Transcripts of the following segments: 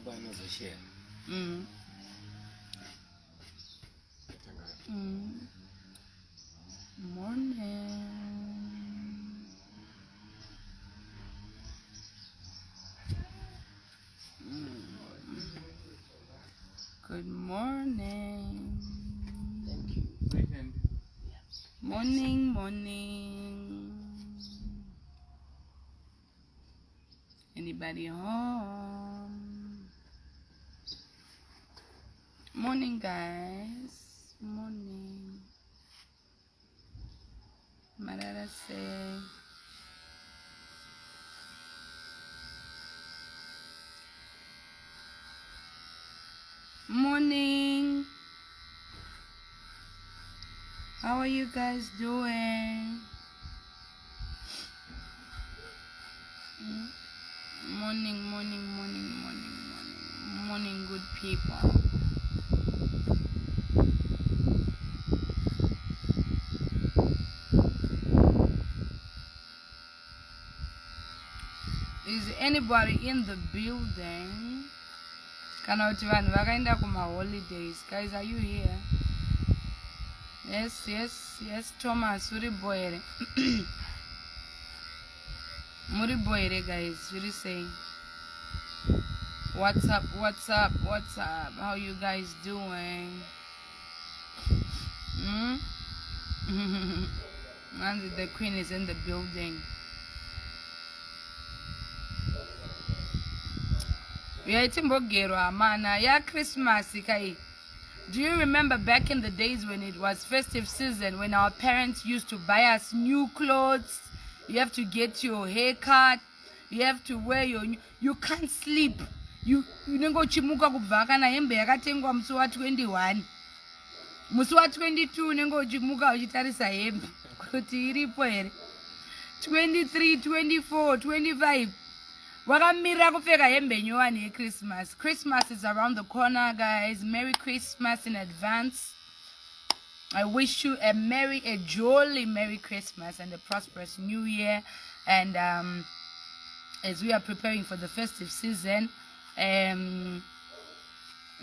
Anozoshare. Morning. Good morning. Thank you. Weekend. Morning, morning. Anybody home? Morning, guys. Morning. Marara say. Morning. How are you guys doing? Morning, morning, morning, morning, morning, morning, good people. Is anybody in the building? Kana kuti vanhu vakaenda kumaholidays. Guys, are you here? Yes, Thomas, uri bo here? Muri bo here, guys? Zviri sei? What's up, what's up, what's up? How you guys doing? And the queen is in the building. Yaitimbogerwa amana yaChristmas kai. Do you remember back in the days when it was festive season, when our parents used to buy us new clothes? You have to get your hair cut, you have to wear your new, you can't sleep. You unenge uchimuka kubva kana hembe yakatengwa musi wa21, musi wa22 unenge uchimuka uchitarisa hembe kuti iripo here. 23, 24, 25 wakamirira kupfeka hembe nyowani yeChristmas. Christmas is around the corner, guys. Merry Christmas in advance. I wish you a merry, a jolly Merry Christmas and a prosperous New Year. And as we are preparing for the festive season,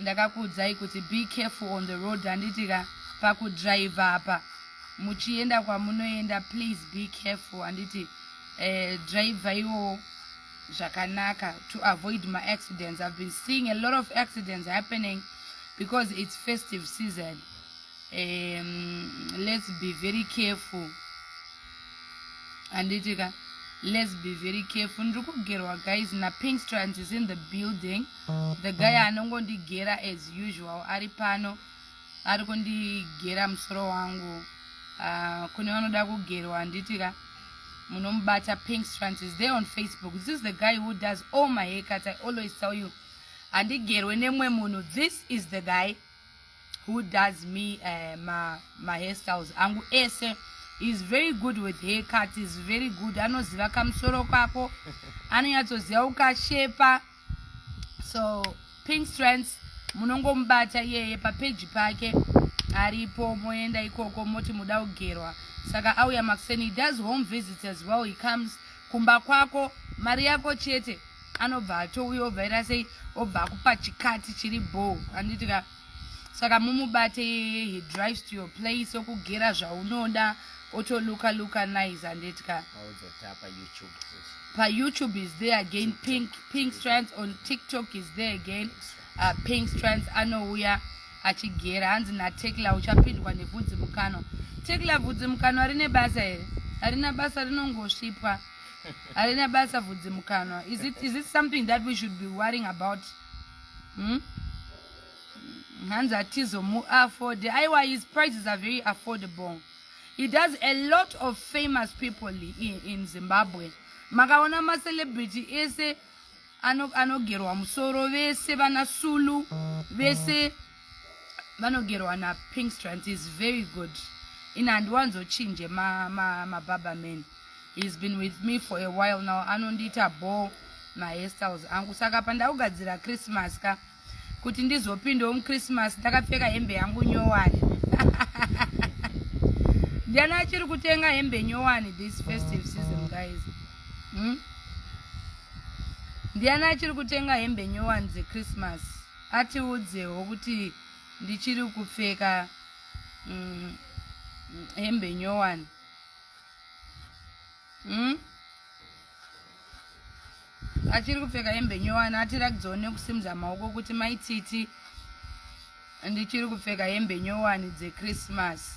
ndakakuudzai kuti be careful on the road, handiti ka? Pakudhiraivha apa muchienda kwamunoenda, please be careful, handiti? Dhiraivhaiwo zvakanaka to avoid my accidents. I've been seeing a lot of accidents happening because it's festive season. Let's be very careful, handiti ka? Let's be very careful. Ndiri kugerwa, guys, naPinkstrand is in the building. The guy anongondigera as usual ari pano, ari kundigera musoro wangu. Kune vanoda kugerwa, handiti ka, munomubata. Pinkstrand is there on Facebook. This is the guy who does all my haircuts. I always tell you, handigerwe nemwe munhu. This is the guy who does me my hairstyles angu ese. Is very good with haircut, is very good. Anoziva kamusoro kako, anonyatsoziva ukashepa. So Pink Strands, munongomubata iyeye papeji pake aripo, moenda ikoko moti muda kugerwa. Saka auya makuseni. He does home visits as well. He comes kumba kwako, mari yako chete, anobva atouya, obva sei, obva akupa chikati chiri bo, handiti ka? Saka mumubate iyeye. He drives to your place, okugera zvaunoda, otoluka luka nice, handiti ka? Audzota paYouTube futi. PaYouTube is there again, Pink Strands. On TikTok is there again, Pink Strands. Anouya achigera. Hanzi naTekla, uchapindwa nebvudzi mukanwa. Tekla, bvudzi mukanwa rine basa here? Harina basa, rinongosvipwa, harina basa bvudzi mukanwa. Is it something that we should be worrying about? Hanzi hatizomuafford. Aiwa, his prices are very affordable. He does a lot of famous people in Zimbabwe. Makaona macelebrity ese anogerwa musoro, vese vana Sulu, vese vanogerwa naPinkstrand. Is very good. Ina handiwanzochinje mababa man. He's been with me for a while now. Anondiita bo mahairstyles angu. Saka pandakugadzira Christmas ka, kuti ndizopindawo muChristmas ndakapfeka hembe yangu nyowani. Ndiani achiri kutenga hembe nyowani this festive season, guys? Ndiani achiri kutenga hembe nyowani dzeChristmas? Atiudzewo kuti ndichiri kupfeka hembe nyowani. Achiri kupfeka hembe nyowani atiratidzewo nekusimudza maoko kuti maititi ndichiri kupfeka hembe nyowani dzeChristmas.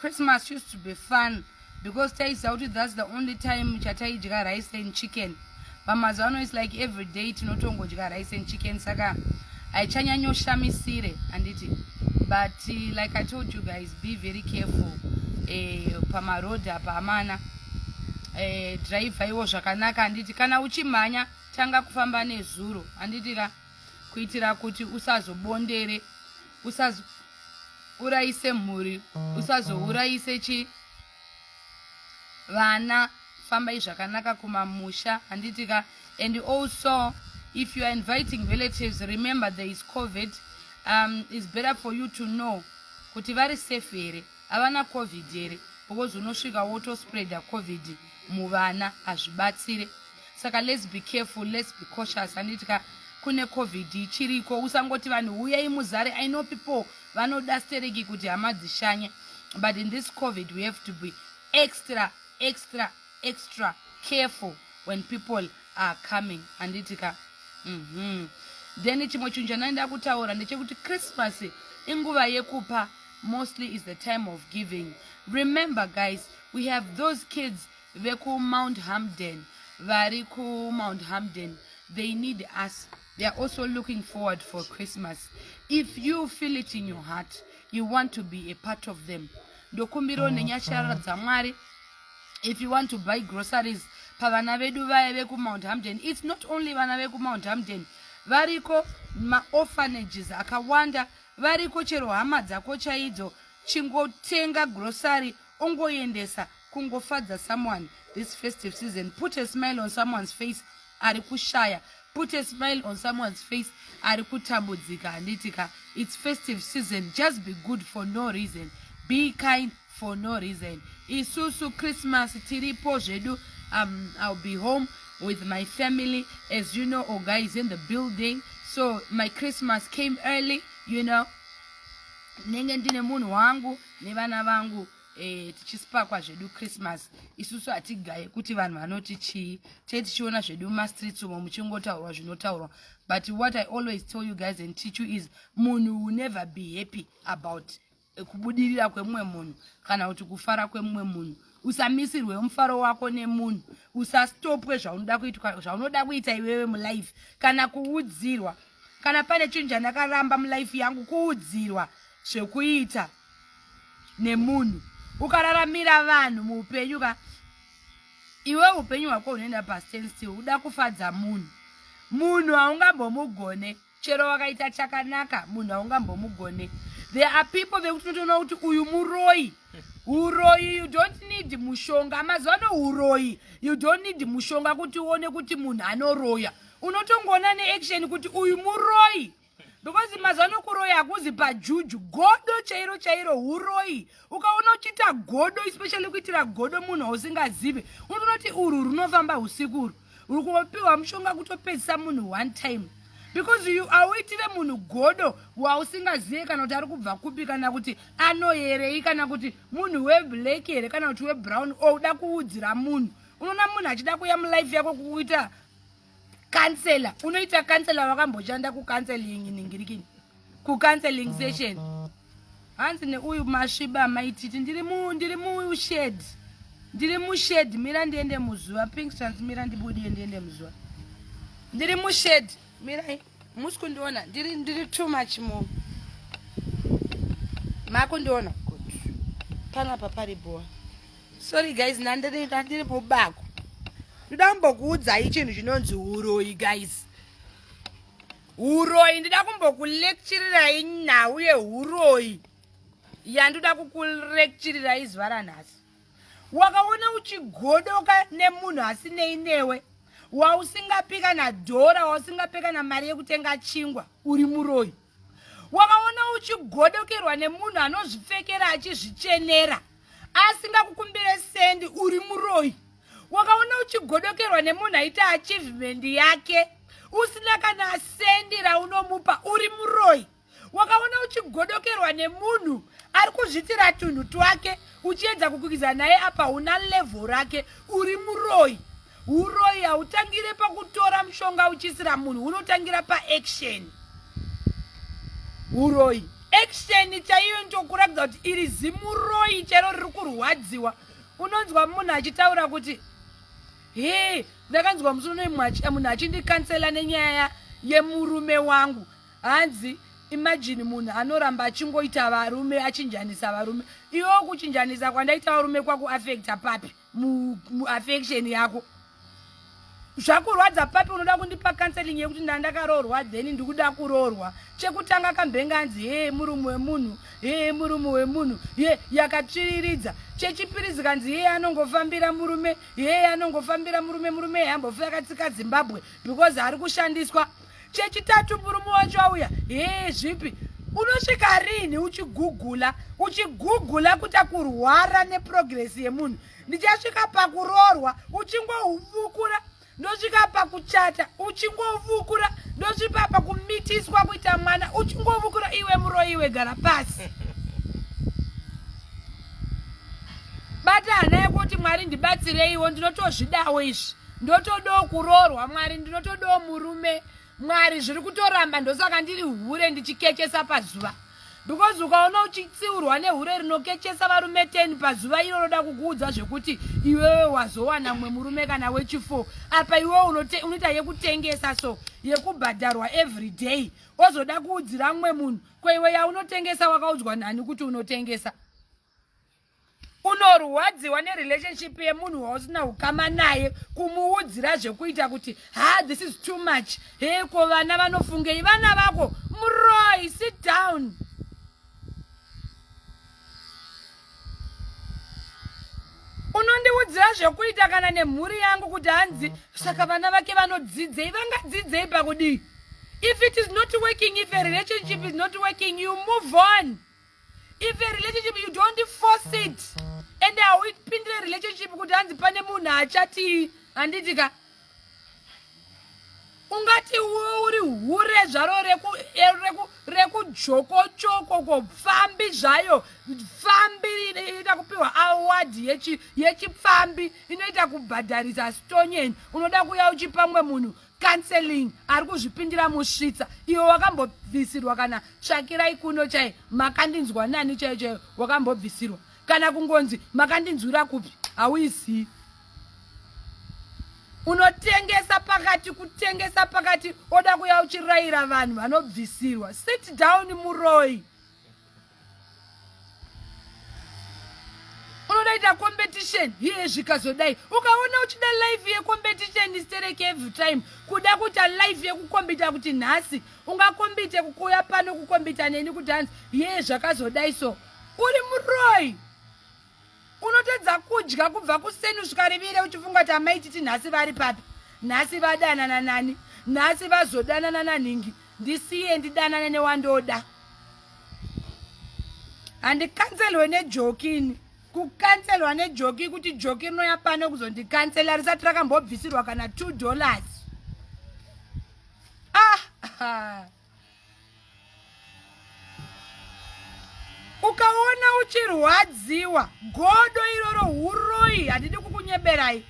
Christmas used to be fun because taiziva kuti that's the only time chataidya rice and chicken. Pamazuva ano is like every day tinotongodya rice and chicken, saka haichanyanyoshamisire, handiti? But like I told you guys, be very careful pamarodhi apa, amana. Dhiraivhaiwo zvakanaka, handiti? Kana uchimhanya, tanga kufamba nezuro, handiti ka? Kuitira kuti usazobondere, usazourayise mhuri, usazourayise chi vana. Fambai zvakanaka kumamusha, handiti ka? And also, if you are inviting relatives, remember there is COVID. It's better for you to know kuti vari safe here, havana COVID here, because unosvika wotospreada COVID muvana, hazvibatsire. Saka let's be careful, let's be cautious, handiti ka? Kune COVID ichiriko. Usangoti vanhu uyai muzare. I know people vanoda stereki kuti hama dzishanye, but in this COVID we have to be extra, extra, extra careful when people are coming, handiti ka? Then chimwe chinhu chandaida kutaura ndechekuti Christmas inguva yekupa. Mostly is the time of giving. Remember guys, we have those kids vekuMount Hampden, vari kuMount Hampden. They need us. They are also looking forward for Christmas. If you feel it in your heart you want to be a part of them, ndokumbirawo nenyasha dzaMwari, if you want to buy groceries pavana vedu vaya vekuMount Hampden. It's not only vana vekuMount Hampden variko, maorphanages akawanda variko, chero hama dzako chaidzo. Chingotenga grocery ongoendesa, kungofadza someone this festive season. Put a smile on someone's face ari kushaya, put a smile on someone's face ari kutambudzika, handiti ka? It's festive season. Just be good for no reason, be kind for no reason. Isusu Christmas tiripo zvedu. I'll be home with my family. As you know, Oga is in the building, so my Christmas came early. Nenge ndine munhu wangu nevana vangu, tichispakwa zvedu Christmas. Isusu hatigaye kuti vanhu vanoti chii. Tee tichiona zvedu mumastreets umo muchingotaurwa zvinotaurwa, but what I always tell you guys and teach you is munhu will never be happy about kubudirira kwemumwe munhu kana kuti kufara kwemumwe munhu. Usamisirwe mufaro wako nemunhu, usastopwe zvaunoda kuita iwewe mulife kana kuudzirwa. Kana pane chinhu chandakaramba mulife yangu, kuudzirwa zvekuita nemunhu. Ukararamira vanhu muupenyu ka iwe, upenyu hwako hunoenda pastanstill. Uda kufadza munhu, munhu haungambomugone. Chero wakaita chakanaka, munhu haungambomugone. There are people vekuti unotoona kuti uyu muroi. Uroyi, you don't need mushonga. Mazuva ano uroyi, you don't need mushonga kuti uone kuti munhu anoroya. Unotongoona neaction kuti uyu muroi, because mazuva ano kuroya hakuzi pajuju. Godo chairo chairo uroyi. Ukaona uchiita godo, especially kuitira godo munhu wausingazivi, unotoona kuti urwu runofamba usiku, urwu uri kungopiwa mushonga kutopedzisa munhu one time, because you auitire munhu godo wausingazive kana kuti ari kubva kupi, kana kuti anoyerei, kana kuti munhu weblack here, kana kuti webrown, o uda kuudzira munhu. Unoona munhu achida kuuya mulife yako kuita counselor. Unoita counselor wakamboshanda kucounseling ningirikini, kucounseling session. Hanzi neuyu masviba maititi, ndiri mushade, ndiri mushade. Mira ndiende muzuva. Pinkstans, mira ndibudie ndiende muzuva. Ndiri mushade, mirai. Musi kundiona, ndiri too much mo makundiona. Good, panapa pari bhoa. Sorry guys, ndandiri mubako. Ndoda kumbokuudzai chinhu chinonzi uroyi, guys. Uroyi, ndida kumbokulecturirai nhau yeuroyi yandoda kukulecturirai zuva ranhasi. Wakaona uchigodoka nemunhu asinei newe, wausingapi kana dhora, wausingapi kana mari yekutenga chingwa, uri muroyi. Wakaona uchigodokerwa nemunhu anozvipfekera achizvichenera. Asingakukumbire sendi, uri muroyi. Wakaona uchigodokerwa nemunhu aita achievement yake usina kana sendi raunomupa, uri muroyi. Wakaona uchigodokerwa nemunhu ari kuzvitira tunhu twake, uchiedza kukwikidza naye, apa una level rake, uri muroyi. Uroyi hautangire pakutora mushonga uchiisira munhu, unotangira paaction. Uroyi action chaiyo ndokuratidza kuti iri zimuroyi chero riri kurwadziwa. Unonzwa munhu achitaura kuti he, ndakanzwa musi uno munhu achindikansela nenyaya yemurume wangu. Hanzi imagine munhu anoramba achingoita varume, achinjanisa varume. Iwo kuchinjanisa kwandaita varume kwakuafecta papi muaffection yako? Zvakurwadza papi? Unoda kundipa counseling yekuti ndandakaroorwa, then ndikuda kuroorwa. Chekutanga kambenga anzi he, murume wemunhu, he, murume wemunhu, ye yakatsviriridza. Chechipiri zikanzi he, anongofambira murume, he, anongofambira murume, murume yambofi akatsika Zimbabwe because ari kushandiswa. Chechitatu, murume wacho auya, he, zvipi? Unosvika rini uchigugula, uchigugula kuita kurwara neprogress yemunhu? Ndichasvika pakuroorwa uchingouvukura, ndosvika pakuchata uchingovukura, ndosvika pakumitiswa kuita mwana uchingovukura. Iwe muroyi, iwe gara pasi, bata hana yako kuti Mwari ndibatsireiwo, ndinotozvidawo izvi, ndotodawo kuroorwa Mwari, ndinotodawo murume Mwari, zviri kutoramba, ndosaka ndiri hure ndichikechesa pazuva. Because ukaona uchitsiurwa nehure rinokechesa varume 10 pazuva, iro roda kukuudza zvekuti iwewe wazowana mumwe murume kana wechi4, apa iwewe unoita yekutengesa, so yekubhadharwa every day, ozoda kuudzira mumwe munhu. Kweiwe yaunotengesa wakaudzwa nani kuti unotengesa? Unorwadziwa nerelationship yemunhu wausina ukama naye, kumuudzira zvekuita kuti ha, this is too much. He, ko vana vanofungei? Vana vako muroi. Sit down. Unondiudzira zvekuita kana nemhuri yangu kuti hanzi saka vana vake vanodzidzei? Vangadzidzei pakudii? If it is not working, if a relationship is not working, you move on. If a relationship, you don't force it, and hauipindire relationship kuti hanzi pane munhu achati handiti ka. Ungati uri hure zvaro rekujokochoko, kopfambi zvayo, pfambi inoita kupiwa award yechipfambi, inoita kubhadharisa stonyeni. Unoda kuya uchipa mumwe munhu counseling ari kuzvipindira musvitsa. Iwe wakambobvisirwa kana tsvakirai kuno chai, makandinzwa nani chaiyo chaiyo? Wakambobvisirwa kana kungonzi makandinzwira kupi? Hauizii. Unotengesa pakati, kutengesa pakati, oda kuya uchirayira vanhu vanobvisirwa. Sit down, muroi. Unodaita competition iye zvikazodai, ukaona uchida life yecompetition sterek every time, kuda kuita life yekukombita kuti nhasi ungakombite kukuya pano kukombita neni kuti hanzi ye zvakazodai, so uri muroi. Unotedza kudya kubva kuseni usvika rivire uchifunga kuti amai titi nhasi vari papi, nhasi vadanana nani, nhasi vazodanana nanhingi. Ndisiye ndidanane newandoda. Handikanzelwe nejoki ini. Kukanzelwa nejoki kuti joki rinoya pano kuzondikansela risati rakambobvisirwa kana $2. Ah, ukaona uchirwadziwa, godo iroro huroi. Handidi kukunyeberai,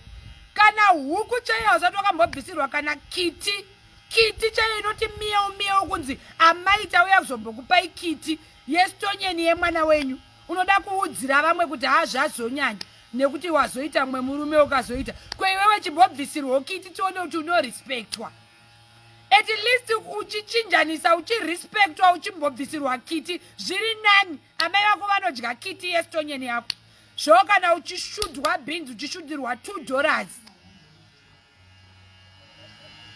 kana huku chaiyo hausati wakambobvisirwa kana kiti. Kiti chaiyo inoti miyeu miyeu, kunzi amai tauya kuzombokupai kiti yestonyeni yemwana wenyu. Unoda kuudzira vamwe kuti ha, zvazonyanya nekuti wazoita mumwe murume. Ukazoita kweiwewe, chimbobvisirwawo kiti tione kuti unorespectwa. At least uchichinjanisa, uchirespectwa, uchimbobvisirwa kiti zviri nani. Amai vako vanodya kiti yestonyeni yako zvo kana uchishudwa bhinzi, uchishudirwa $2,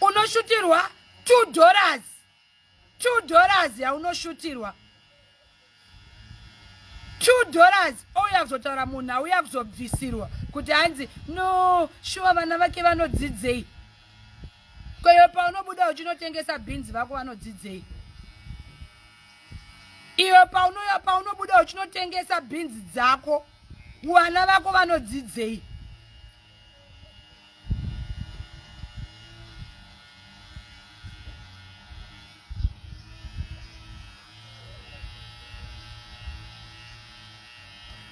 unoshutirwa $2, $2 yaunoshutirwa, $2. Ouya kuzotaura munhu auya kuzobvisirwa kuti hanzi no, shuwa vana vake vanodzidzei? Kweyo paunobuda uchinotengesa bhinzi vako vanodzidzei? Iwe paunobuda uchinotengesa bhinzi dzako. Vana vako vanodzidzei?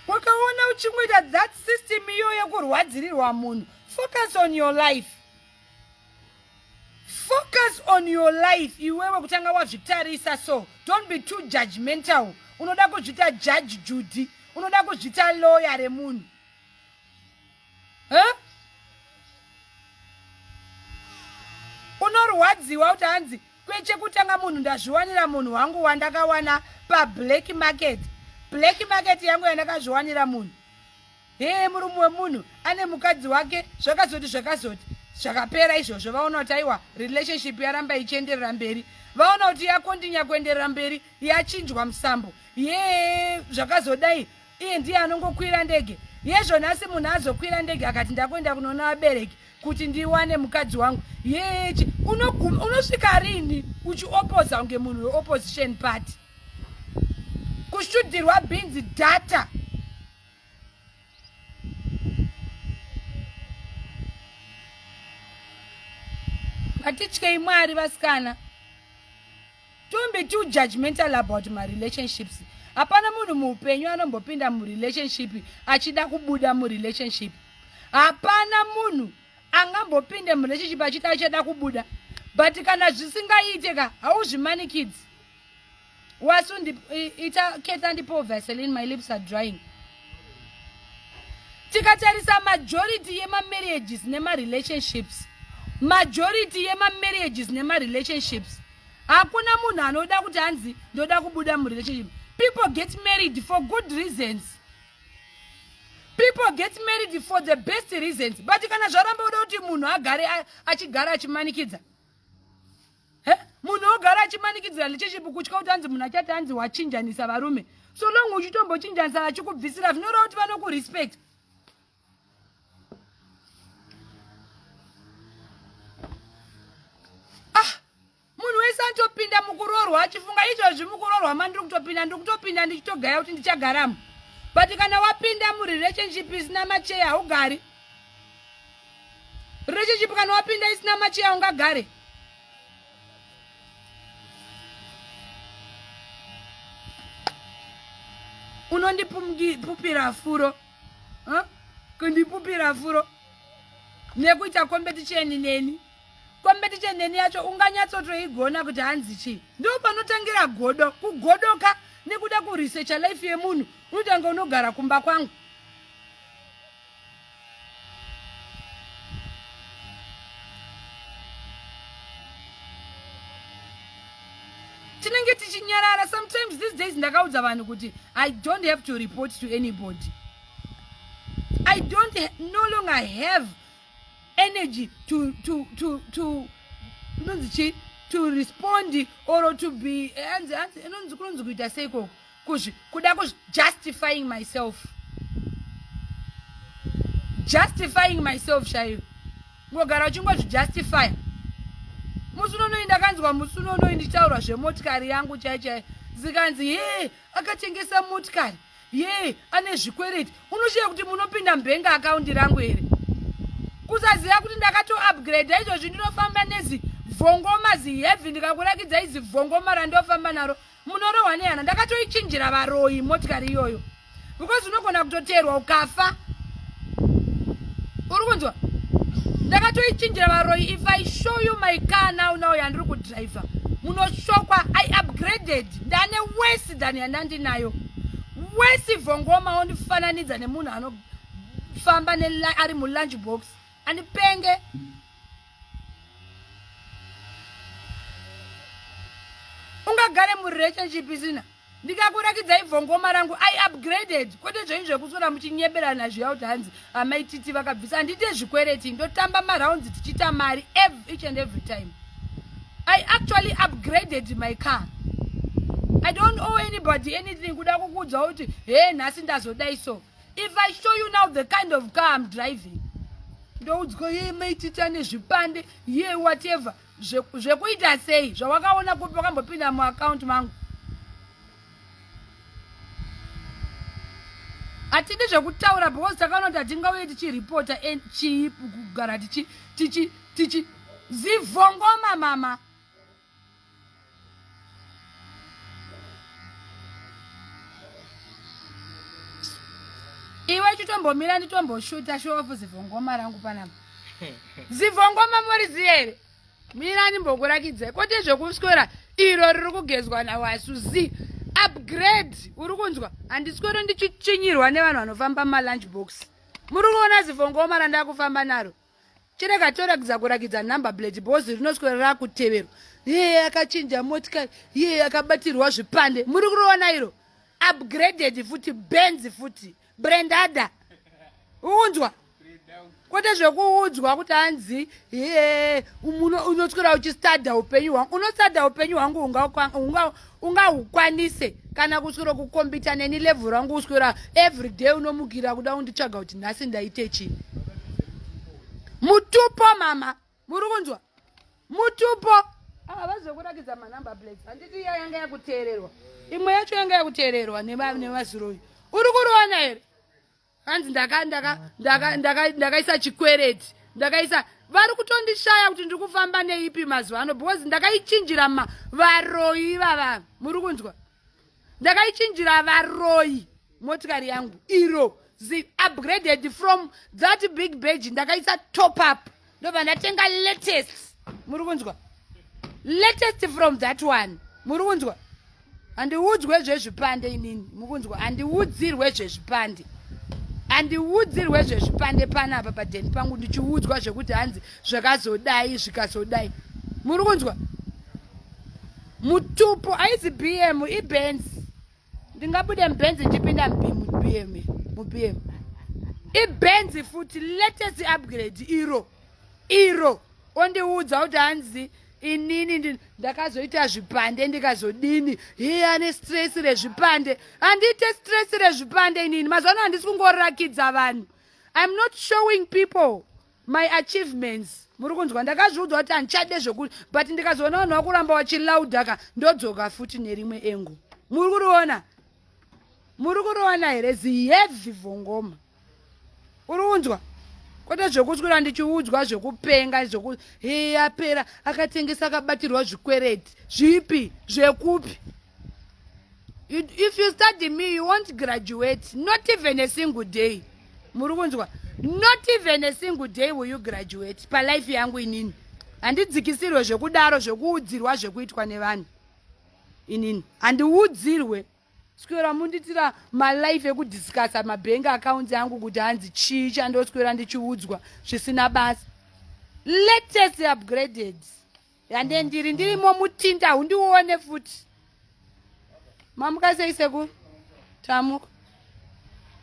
Wakaona uchingoita that system iyo yekurwadzirirwa munhu. Focus on your life. Focus on your life iwewe kutanga wazvitarisa so don't be too judgmental. Unoda kuzvita judge Judy, unoda kuzvita lawyer remunhu. Huh? Unorwadziwa kuti hanzi kwechekutanga munhu ndazviwanira munhu wangu wandakawana pablack market. Black market yangu yandakazviwanira munhu. Hee murume wemunhu ane mukadzi wake zvakazoti zvakazoti zvakapera izvozvo vaona kuti aiwa relationship yaramba ichienderera mberi vaona kuti yakondinya kuenderera mberi yachinjwa musambo yee zvakazodai iye ndiye anongokwira ndege yezvo nhasi munhu azokwira ndege akati ndakuenda kunoona vabereki kuti ndiwane mukadzi wangu yechi unosvika rini uchiopoza kunge munhu weopposition party kushudirwa bhinzi data Ngatityei Mwari vasikana. Don't be too judgmental about my relationships. Hapana munhu muupenyu anombopinda murelationship achida kubuda murelationship. Hapana munhu angambopinde murelationship achida achida kubuda. But kana zvisingaite ka hauzvimanikidzi. Wasu ita keta ndipo Vaseline my lips are drying. Tikatarisa majority yemamarriages nemarelationships majority yemamarriages nemarelationships hakuna munhu anoda kuti hanzi ndoda kubuda murelationship. People get married for good reasons. People get married for the best reasons. But kana zvaramba uda kuti munhu agare achigara achimanikidza munhu ogara achimanikidzira relationship kutya kuti hanzi munhu achati hanzi wachinjanisa varume so long uchitombochinjanisa vachikubvisira zvinoreva kuti vanokurespect. Ah, munhu wese anotopinda mukuroorwa achifunga izvozvi mukuroorwa mandiri kutopinda ndiri kutopinda ndichitogaya kuti ndichagaramo but kana wapinda murelationship isina macheya haugari relationship kana wapinda isina macheya ungagare unondipupira furo huh? Kundipupira furo nekuita competition neni competition neni yacho unganyatsotoigona kuti hanzi chii ndo panotangira godo kugodoka nekuda kuresearcha life yemunhu unotanga unogara kumba kwangu tinenge tichinyarara sometimes these days ndakaudza vanhu kuti I don't have to report to anybody. I don't no longer have energy to to to to inonzi chii to respond or to be hanzi hanzi inonzi kunonzi kuita seiko kuzvi kuda kuzvi justifying myself justifying myself chaiyo ngogara uchingozvijustifya musi unonoi ndakanzwa musi unonoi ndichitaurwa zvemotikari yangu chai chai zikanzi hee akatengesa motikari yee ane zvikwereti unoshiya kuti munopinda mubhengi akaundi rangu here kusaziva kuti ndakatoupgrade izvozvi ndinofamba nezi vhongoma ziheavy ndikakurakidza izi vhongoma randofamba naro munorohwa nehana ndakatoichinjira varoyi motikari iyoyo because unogona kutoteerwa ukafa uri kunzwa ndakatoichinjira varoyi if I show you my car now now yandiri kudriver munoshokwa I upgraded ndane worse than yandandinayo wesi vhongoma ondifananidza nemunhu anofamba ari mulunch box andipenge ungagare murelationship isina ndikakurakidzai vhongoma rangu I upgraded kwete zvenyu zvekuswera muchinyeberana zviya kuti hanzi amai titi vakabvisa handiite zvikwereti ndotamba marounds tichiita mari each and every time I actually upgraded my car I don't owe anybody anything kuda kukuudza kuti he nhasi ndazodai so if I show you now the kind of car I'm driving ndoudzwa ye mai titi ane zvipande ye whatever zvekuita sei zvawakaona kupi wakambopinda muaccount mangu. Hatidi zvekutaura because takaona kuti hatingauye tichiripota chii kugara tichi tichi tichi zivhongoma mama. Iwe chitombomira nditomboshuta show off zivhongoma rangu panapa. Zivhongoma moriziya here? Mira ndimbokuratidzai kwete zvekuswera iro riri kugezwa nawasu zi upgrade uri kunzwa handiswero ndichitsvinyirwa nevanhu vanofamba malunch box muri kuona zivhongoma randakufamba naro chirega torakidza kurakidza number plate because rinoswera rakuteverwa yeye akachinja motikari yeye akabatirwa zvipande muri kuriona iro upgraded futi benz futi brendada unzwa kwete zvekuudzwa kuti hanzi ye unoswera uchistada upenyu hwangu unostada upenyu hwangu ungahukwanise kana kuswera kukombita neni level rangu uswera everyday unomukira kuda kunditsvaga kuti nhasi ndaite chii mutupo mama muri kunzwa mutupo ah, vazokurakidza manumber plates handiti iya yanga yakuteererwa imwe yacho yanga yakuteererwa nemaziroyi uri kuriona here hanzi ndakaisa chikwereti ndakaisa vari kutondishaya kuti ndiri kufamba neipi mazuva ano because ndakaichinjira ma varoyi ivava muri kunzwa ndakaichinjira varoyi motikari yangu iro zi upgraded from that big badge ndakaisa top up ndobva ndatenga latest muri kunzwa latest from that one muri kunzwa handiudzwe zvezvipande inini mukunzwa handiudzirwe zvezvipande handiudzirwe zvezvipande panapa padheni pangu ndichiudzwa zvekuti hanzi zvakazodai zvikazodai muri kunzwa mutupo aizi bm ibenz ndingabude mubenzi ndichipinda mubm mubm ibenzi futi latest upgrade iro iro ondiudza kuti hanzi inini ndakazoita zvipande ndikazodini iye ane stress rezvipande handiite stress rezvipande inini mazuva ano handisi kungorakidza vanhu im not showing people my achievements muri kunzwa ndakazviudzwa kuti handichade zvoku but ndikazoona vanhu vakuramba vachilauda ka ndodzoka futi nerimwe engo muri kuriona muri kuriona here ziheavy vhongoma uri kunzwa kwete zvekuswera ndichiudzwa zvekupenga zveku he apera akatengesa akabatirwa zvikwereti zvipi zvekupi if you study me you won't graduate not even a single day muri kunzwa not even a single day will you graduate palife yangu inini handidzikisirwe zvekudaro zvekuudzirwa zvekuitwa nevanhu inini handiudzirwe swera munditira malife ekudiscussa mabank accounts angu kuti hanzi chii chandoswera ndichiudzwa zvisina basa latest upgraded yande ndiri ndirimo mutinda hundione futi mamuka sei sekuru tamuka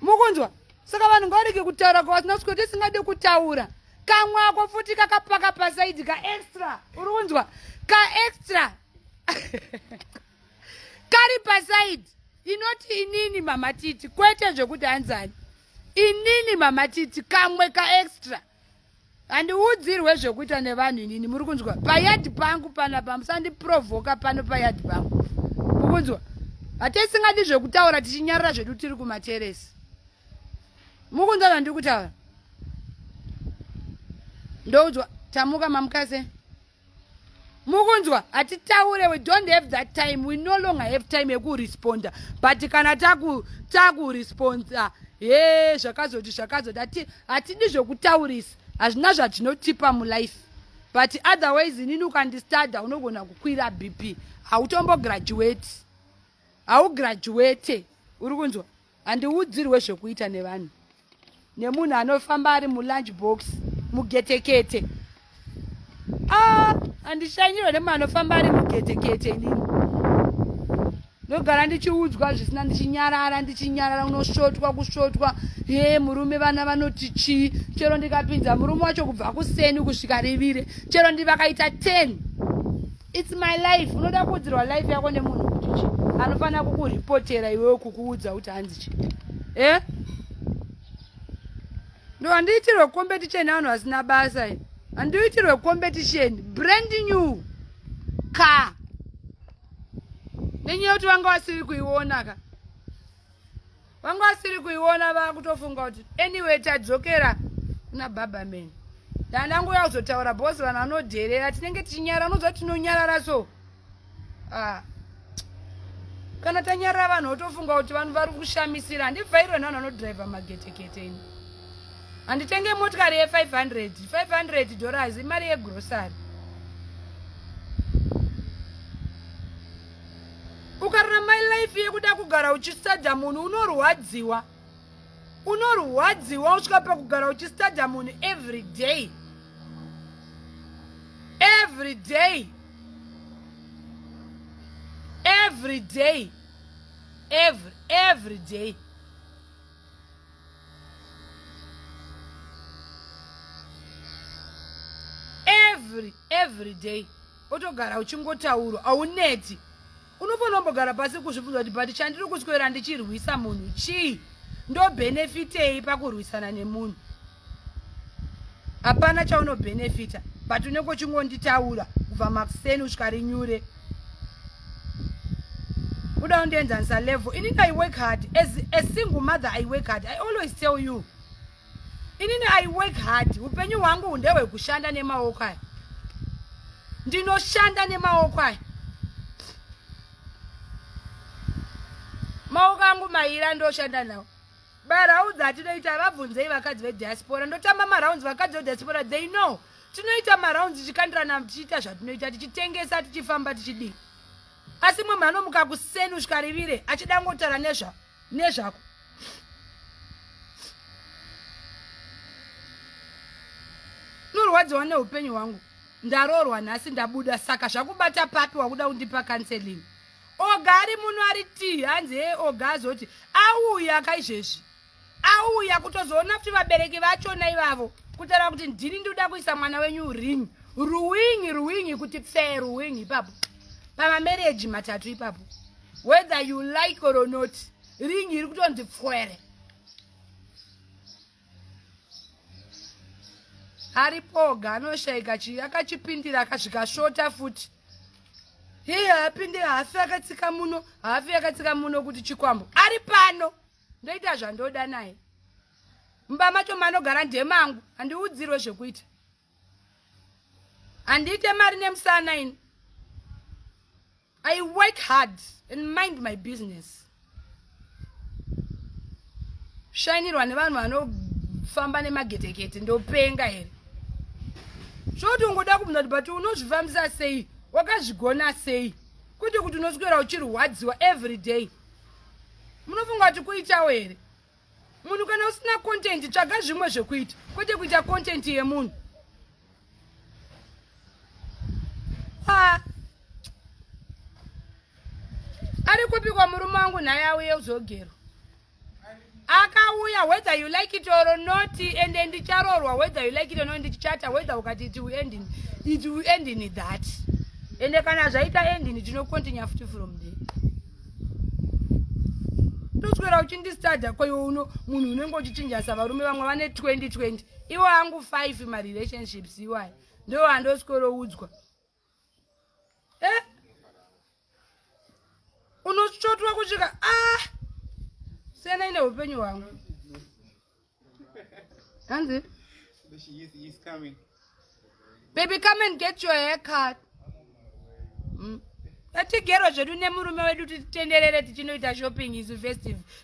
mukunzwa saka vanhu ngavarege kutaura kwavasina kuswera tisingade kutaura kamwe ako futi kakapaka pasaidi kaextra uri kunzwa kaextra kari pasaidi inoti inini mama titi kwete zvekuti hanzani inini mama titi kamwe kaextra handiudzirwe zvekuita nevanhu inini muri kunzwa payadhi pangu panapa musandiprovoka pano payadhi pangu mukunzwa hatesingadi zvekutaura tichinyarara zvedu tiri kumateresi mukunzwa zvandiri kutaura ndoudzwa tamuka mamukase mukunzwa hatitaure we don't have that time we no longer have time yekuresponda but kana takuresponda he zvakazoti zvakazoti hatidi zvekutaurisa hazvina zvatinotipa mulife but otherwise inini ukandistada unogona kukwira bp hautombograduate haugraduate uri kunzwa Handiudzirwe zvekuita nevanhu nemunhu anofamba ari mulunch box mugetekete. Ah, handishanyirwe nemunhu anofamba ari mugetekete inini. Ndogara ndichiudzwa zvisina ndichinyarara ndichinyarara unosvotwa kusvotwa ye murume vana vanoti chii chero ndikapinza murume wacho kubva kuseni kusvika rivire chero ndivakaita 10 its my life unoda kuudzirwa life yako nemunhu kuti chi anofanira kukuripotera iwewe kukuudza kuti hanzi chi e eh? ndo handiitirwe competition nevanhu vasina basa i handiitirwe competition brand new car nenyaya yekuti vanga vasiri kuiona ka Vanga vasiri kuiona vakutofunga kuti anyway tadzokera kuna baba man. Ndandanguya kuzotaura boss vanhu vanodherera tinenge tichinyara unoziva tinonyarara so. Ah. Kana tanyarara vanhu votofunga kuti vanhu vari kushamisira handivhairwe nevanhu vanodriver magetekete ini. Handitenge motikari ye 500 500 dollars imari yegrocery. Ukararama life yekuda kugara uchistada munhu unorwadziwa. Unorwadziwa usvika pakugara uchistada munhu every day. Every day. Every day. Every day. Every day. Otogara uchingotaura hauneti. Unofanira kumbogara pasi kuzvibvunza kuti but chandiri kuswera ndichirwisa munhu chii? Ndobhenefitei pakurwisana nemunhu? Hapana chaunobhenefita but unenge uchingonditaura kubva makuseni kusvika rinyure. Uda kundienzanisa level. Inini I work hard. As a single mother I work hard. I always tell you. Inini I work hard. Upenyu hwangu ndehwekushanda nemaoko aya. Ndinoshanda nemaoko aya. Maoko angu maira ndoshanda nawo. Marounds atinoita vabvunzei vakadzi vediaspora. Ndotamba marounds vakadzi vediaspora they know. Tinoita marounds tichikandirana tichiita zvatinoita tichitengesa tichifamba tichidii. Asi mumwe anomuka kuseni kusvika rivire achida ngotaura nezva nezvako. Norwadziwa neupenyu hwangu. Ndaroorwa nhasi ndabuda saka zvakubata papi wakuda kundipa counseling. Oga ari muno ari tii hanzi hee Oga azoti auya kaizvezvi. Auya kutozoona futi vabereki vachona ivavo kutaura kuti ndini ndikuda kuisa mwana wenyu ring ruwingi ruwingi kuti pfee ruwingi ipapo pamamereji matatu ipapo whether you like or not ring iri kutonzi pfwere. Aripo Oga anoshaika chii akachipindira akazvikasvota futi. Hii haapinde haafi akatsika muno haafi akatsika muno kuti chikwambo ari pano ndoita zvandoda naye. Mumba macho manogara ndemangu handiudzirwe zvekuita. Handiite mari nemusana ini. I work hard and mind my business. Shainirwa nevanhu vanofamba nemagetekete ndopenga here? Zvoti ungoda kubvunza kuti but unozvifambisa sei? Wakazvigona sei? Kwete kuti unoswera uchirwadziwa every day. Munofunga kuti kuitawo here? Munhu kana usina content tsvaga zvimwe zvekuita kwete kuita content yemunhu. Ah. Ari kupikwa murume wangu nhai auye uzogerwa. Akauya whether you like it or not and ndicharoorwa whether you like it or not ndichichata whether ukati it will end in, it will end in that. Ende kana zvaita end in tinocontinue futi from there. Toswera uchindistada koiwe uno munhu unenge uchichinjasa varume vamwe vane 2020 iwo angu 5 marelationships iwayo ndo andosweroudzwa eh? Unotsvotwa kusvika ah siyanai neupenyu hwangu. Hanzi? Baby, come and get your haircut. Atigerwe zvedu nemurume wedu titenderere tichinoita shopping isu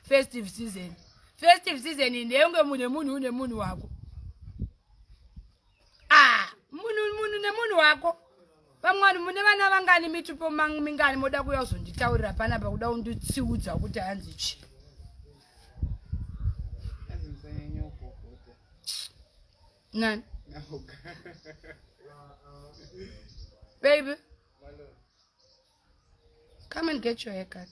festive season. Festive season ndeyonge munhu nemunhu une munhu wako. Ah, munhu nemunhu wako. Pamwe vanhu mune vana vangani mitupo mingani moda kuuya kuzonditaurira panapa kuda kunditsiudza kuti hanzi chii. Nani? Baby. Come and get your haircut.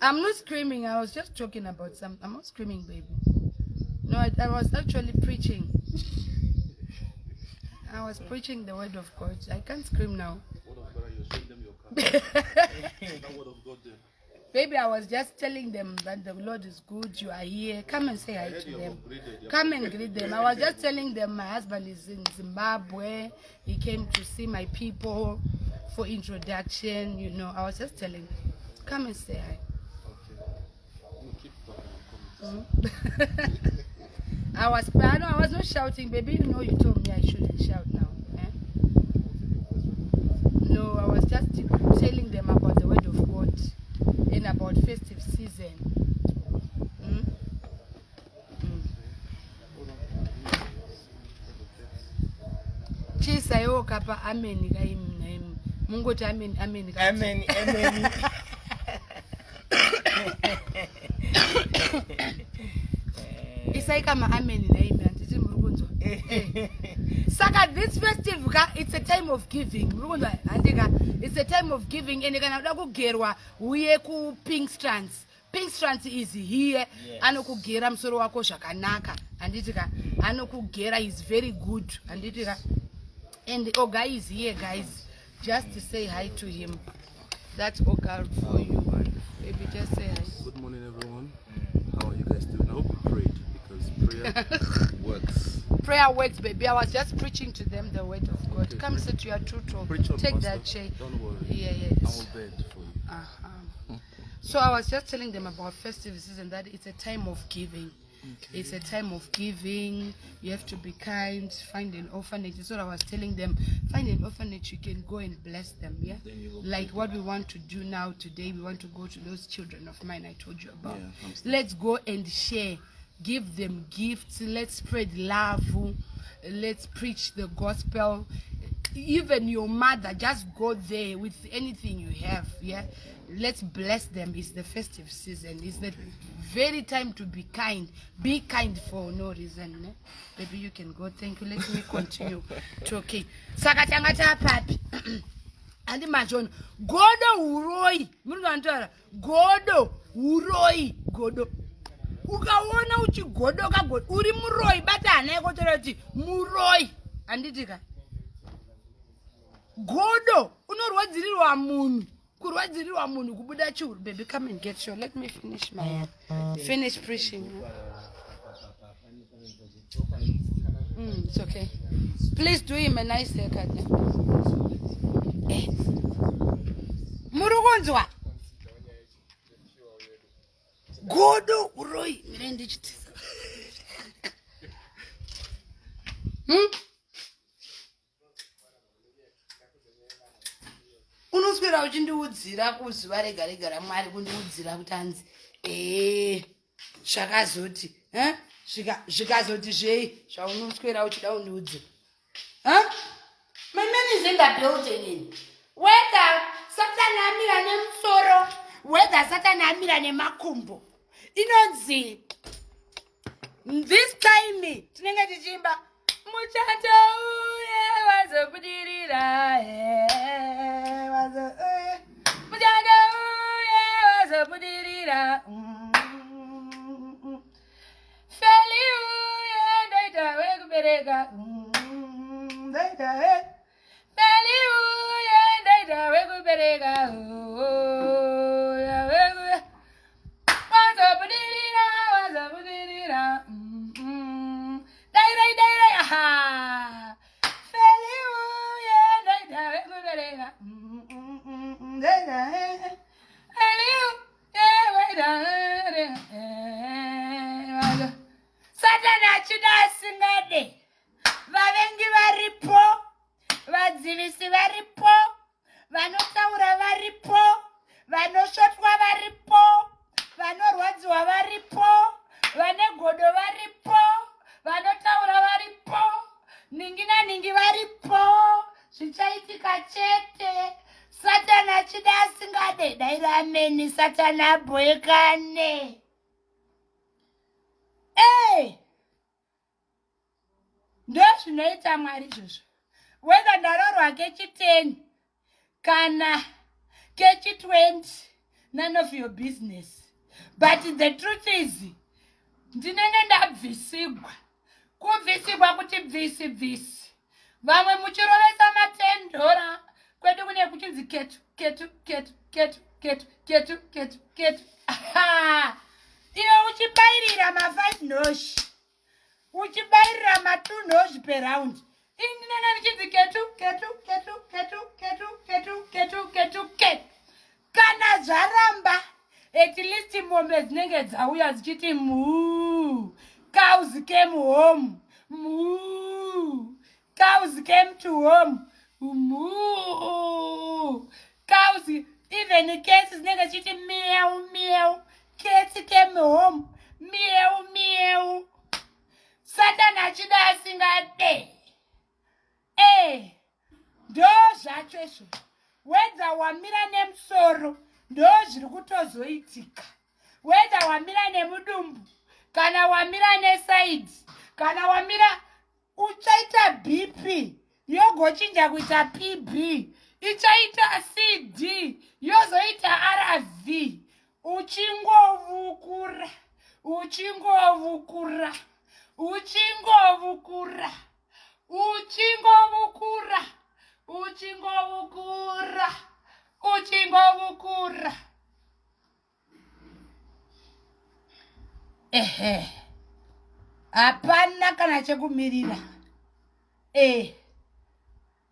I'm not screaming. I was just talking about something. I'm not screaming, baby. No, I was actually preaching. I was preaching the word of God. I can't scream now. Word of God, you're showing them your car. That word of God there. Baby, I was just telling them that the Lord is good. You are here. Come and say hi to them. Come and greet them. I was just telling them my husband is in Zimbabwe. He came to see my people. for introduction. I was just telling them, come and say hi. Okay. You keep talking. I'm coming. I know I was not shouting, baby. You know you told me I shouldn't shout now. Eh? No, I was just telling them about the word of God and about festive season. Hold on. Chiisaiwo kapa ameni kaimi naimi mungoti ameni ameni Amen, amen. Isai kama ameni naimi, handiti muri kunzwa? Eh. Saka this festive ka, it's a time of giving. Muri kunzwa, handika? It's a time of giving, and kana uda kugerwa, uye kuPink Strands. Pink Strands is here. Yes. Anokugera musoro wako zvakanaka, handiti ka? Anokugera, is very good, handiti ka? And Oga is here, guys. Just to say hi to him. That's Oga for you, baby. Just say hi. Good morning, everyone. How are you guys doing? I hope you prayed, because prayer works. Prayer works, baby. I was just preaching to them the word of God. Okay, Come preach. sit, you are true to Preach on, take Pastor. that chair. Don't worry. Yeah. I will bend for you. So I was just telling them about festive season, that it's a time of giving. It's a time of giving. You have to be kind. Find an orphanage. That's what I was telling them. Find an orphanage, you can go and bless them. Yeah. Then you go. Like what we want to do now today. We want to go to those children of mine I told you about. Yeah, I'm still- Let's go and share. Give them gifts. Let's spread love. Let's preach the gospel. Even your mother, just go there with anything you have. Yeah, let's bless them. It's the festive season. It's the very time to be kind. Be kind for no reason, ne? Baby, you can go. Thank you. Let me continue talking. Saka tanga tapapi? Handi machona, godo uroi. Muri kuvantaura godo uroi. Godo, ukaona uchigodoka godo, uri muroi. Bata hana yako, taura kuti muroi, handiti ka? Godo unorwadzirirwa munhu, kurwadzirirwa munhu kubuda chiuru. Baby, come and get your, let me finish my finish preaching. It's okay. Please do him a nice haircut, ne? Eh. Muri kunzwa godo uroi? Mire ndichitisa. Unoswera uchindiudzira kuzuva rega rega raMwari, kundiudzira kuti hanzi ee zvakazoti, eh? Zvikazoti zvei zvaunoswera uchida kundiudzira? Huh? My man is in the building. In whether Satani amira nemusoro, whether Satani amira nemakumbo, inonzi this time tinenge tichiimba muchato uye wazobudirira, eh, eh, muchato uye wazobudirira. Feli uye ndoita wekubereka. Ndoita Feli uye ndoita wekubereka. Oh, wazobudirira, wazobudirira. Dairai, dairai, aha. Feli uye ndoita wekubereka. Ndoita Feli uye waita Satani achida asingade, vavengi varipo, vadzivisi varipo, vanotaura varipo, vanosvotwa varipo, vanorwadziwa varipo, vane godo varipo, vanotaura varipo, ningi naningi varipo. Zvichaitika chete, Satani achida asingade. Daira ameni, Satani abhoekane. Ei, ndozvinoita Mwari izvozvo. Whether ndarorwa kechi10 kana kechi20, none of your business, but the truth is ndinenge ndabvisigwa, kubvisigwa kuti bvisi bvisi. Vamwe muchirovesa ma10 dollar, kwedu kune kuchinzi ketu ketu ketu ketu ketu ketu ketu ketu. Iwe uchibayirira ma5 noshi, uchibayirira ma2 noshi per round. Ini ndanga ndichinzi ketu ketu ketu ketu ketu ketu ketu ketu ketu. Kana zvaramba, at least mombe dzinenge dzauya dzichiti mhuu, cows came home, mhuu, cows came to home, mhuu, cows. Even cats dzinenge dzichiti meow meow, cats came home, meow meow. Satani achida asingade. Ndo zvacho izvo. Whether wamira nemusoro, ndo zviri kutozoitika. Whether wamira nemudumbu, kana wamira neside, kana wamira, uchaita BP yogochinja kuita PB, ichaita CD, yozoita RV, uchingovukura, uchingovukura, uchingovukura, uchingovukura, uchingovukura, uchingovukura. Ehe, hapana kana chekumirira.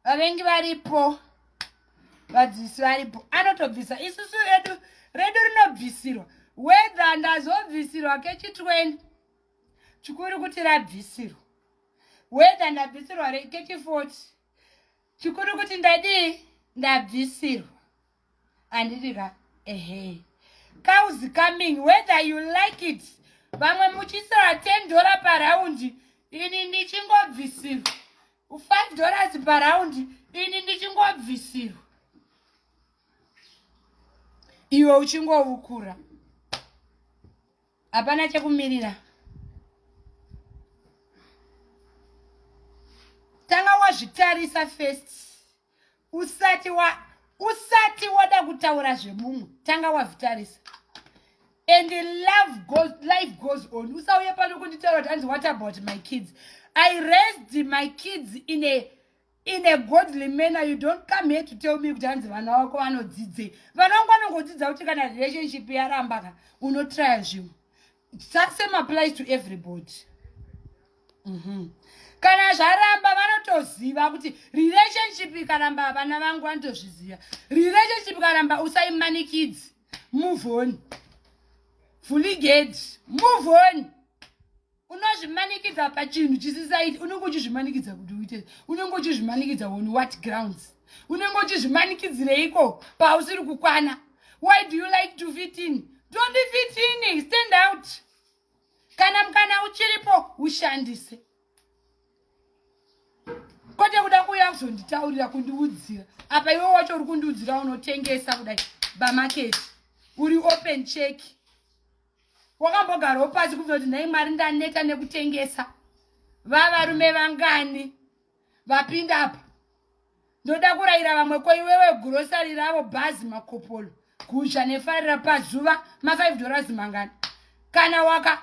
Vavengi varipo, vadzivisi varipo, anotobvisa. Isusu redu redu rinobvisirwa. Whether ndazobvisirwa kechi20, chikuru kuti rabvisirwa. Whether ndabvisirwa kechi40, chikuru kuti ndadii, ndabvisirwa, handiti ka? Ehe, cows coming whether you like it. Vamwe muchisira $10 paround, ini ndichingobvisirwa $5 paround, ini ndichingobvisirwa, iwe uchingovukura. Hapana chekumirira. Tanga wazvitarisa first usati wada kutaura zvemumwe. Tanga wazvitarisa and love goes, life goes on. Usauye pano kunditaura kuti hanzi, "What about my kids?" I raised my kids in a godly manner. You don't come here to tell me kuti hanzi vana vako vanodzidzei. Vana vangu vanongodzidza kuti kana relationship yaramba ka, unotrya zvimwe. That same applies to everybody. Kana zvaramba, vanotoziva kuti relationship ikaramba, vana vangu vanotozviziva, relationship ikaramba, usaimanikidzi, move on, fuligate, move on. Unozvimanikidza pachinhu chisisaiti. Unenge uchizvimanikidza kuti uite, unenge uchizvimanikidza on what grounds? Unenge uchizvimanikidzireiko pausiri kukwana? Why do you like to fit in? Don't fit in, stand out. Kana mukana uchiripo, ushandise, kwete kuda kuuya kuzonditaurira, kundiudzira. Apa iwe wacho uri kundiudzira unotengesa kudai pamarket, uri open check. Wakambogarawo pasi kubva kuti, "Nhai Mwari, ndaneta nekutengesa. Vavarume vangani vapinda apa? Ndoda kurayira vamwe." Ko iwewe grocery ravo, bhazi, makopolo, gusha nefarira pazuva ma$5 mangani? Kana waka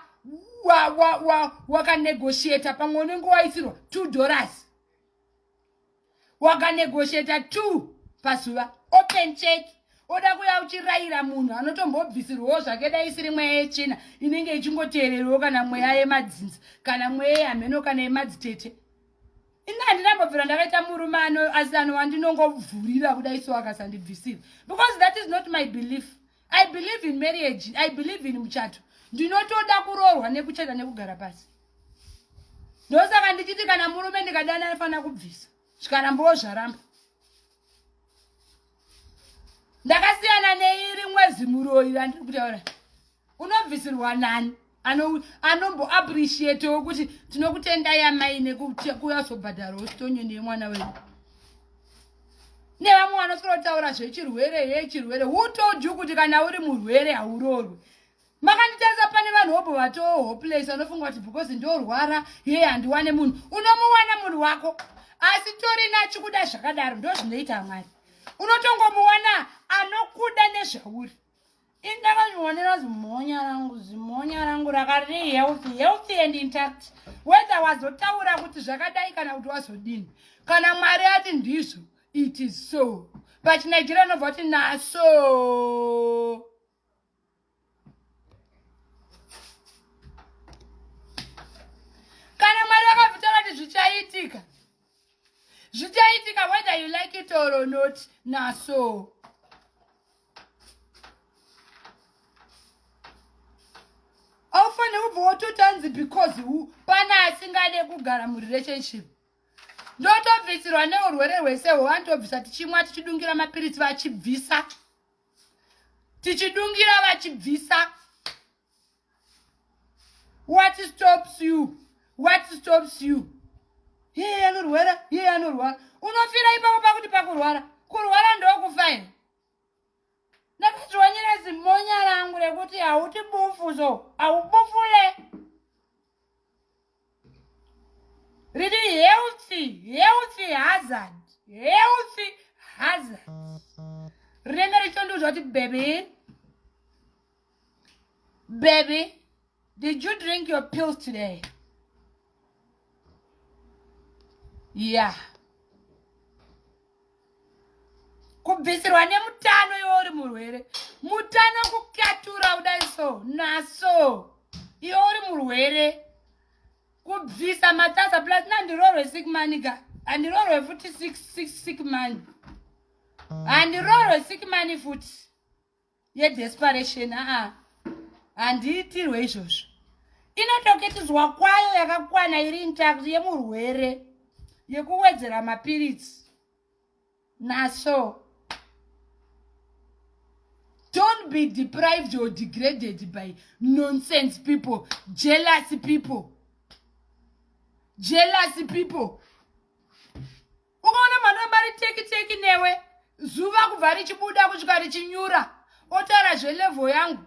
wakanegotiata wa, wa, pamwe unenge waisirwa $2. Wakanegotiata 2 pazuva, open check. Oda kuya uchirayira munhu anotombobvisirwawo zvake. Dai isiri mweya yetsvina inenge ichingoteererwo, kana mweya yemadzinza, kana mweya yehameno, kana yemadzitete. Ini handinambobvira ndakaita murume asi ano wandinongovhurira kudai so akasandibvisira, because that is not my belief. I believe in marriage, I believe in muchato. Ndinotoda kuroorwa nekuchata nekugara pasi. Ndosaka ndichiti kana murume ndikadana, anofanira kubvisa. Zvikarambawo, zvaramba. Ndakasiyana neirimwe zimuroyi randiri kutaura. Unobvisirwa nani anomboappreciatewo kuti tinokutendai amai nekuuyazobhadharawo sitonyo nemwana wedu? Nevamwe vanoswera kutaura zvechirwere, yechirwere. Who told you kuti kana uri murwere haurorwe? Makanditarisa, pane vanhu hobho vatoo hopeless, vanofunga kuti because ndorwara, ye, handiwane munhu. Unomuwana munhu wako, asi torina achikuda zvakadaro. Ndo zvinoita Mwari. Unotongomuwana anokuda nezvauri. Indakazvionera zimonya rangu, zimonya rangu rakari healthy, healthy and intact. Whether wazotaura kuti zvakadai kana kuti wazodini, kana Mwari ati ndizvo, it is so. PachiNigeria anobva kuti naso. Kana Mwari vakabvitaura kuti zvichaitika. zvinoitika whether you like it or not. Naso aufanire kubva wototanzi because pana asingade kugara murelationship. Ndotobvisirwa neurwere hwese hwavanotobvisa tichimwa, tichidungira mapiritsi vachibvisa, tichidungira vachibvisa. What stops you? What stops you? Iye anorwara, iye anorwara, unofira ipapo pakuti pakurwara. Kurwara ndokufa here? Ndakazviwanyira zimonya rangu rekuti hauti bufu, so haubufule, riri healthy, healthy hazard, healthy hazard. Rinenge richondiudza kuti, "Baby, baby, did you drink your pills today?" Yeah, kubvisirwa nemutano iwe uri murwere. Mutano kukatura kudai so naso, iwe uri murwere, kubvisa matasa. Plus nandirorwe sick money ka, handirorwe futi sick money, handirorwe sick money futi yedesperation. Aa, handiitirwe izvozvo. Inotoketizwa kwayo yakakwana, iri intact, yemurwere, yekuwedzera mapiritsi naso. Don't be deprived or degraded by nonsense people, jealous people, jealous people. Ukaona mwana wemari teki teki newe zuva kubva richibuda kusvika richinyura, otaura zvelevel yangu,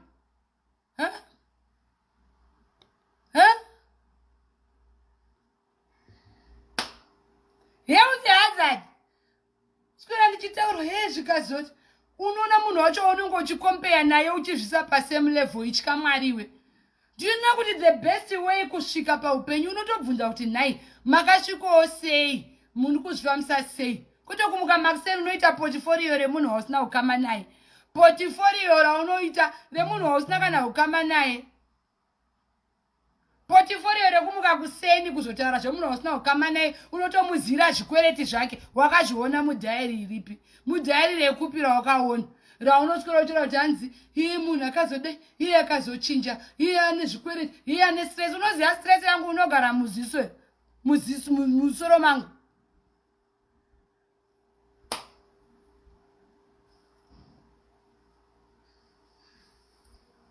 huh? Huh? Health hazard. Swera ndichitaurwa he, zvikazoti unoona munhu wacho waunenge uchikompeya naye uchizvisa pasame level, itya Mwariwe. Do you know kuti the best way kusvika paupenyu, unotobvunza kuti, "Nhai, makasvikawo sei? Muri kuzvifambisa sei?" Kwete kumuka makuseni unoita portfolio remunhu wausina kukama naye, portfolio raunoita remunhu wausina kana kukama naye, portfolio rekumuka kuseni kuzotaura zvemunhu wausina kukama naye. Unotomuzira zvikwereti zvake, wakazviona mudhairi iripi? Mudhairi rekupi rawakaona raunoswera uchira kuti hanzi iye munhu akazodai, iye akazochinja, iye ane zvikwereti, iye ane stress? Unoziva stress yangu? Unogara muziso, muziso, musoro mangu.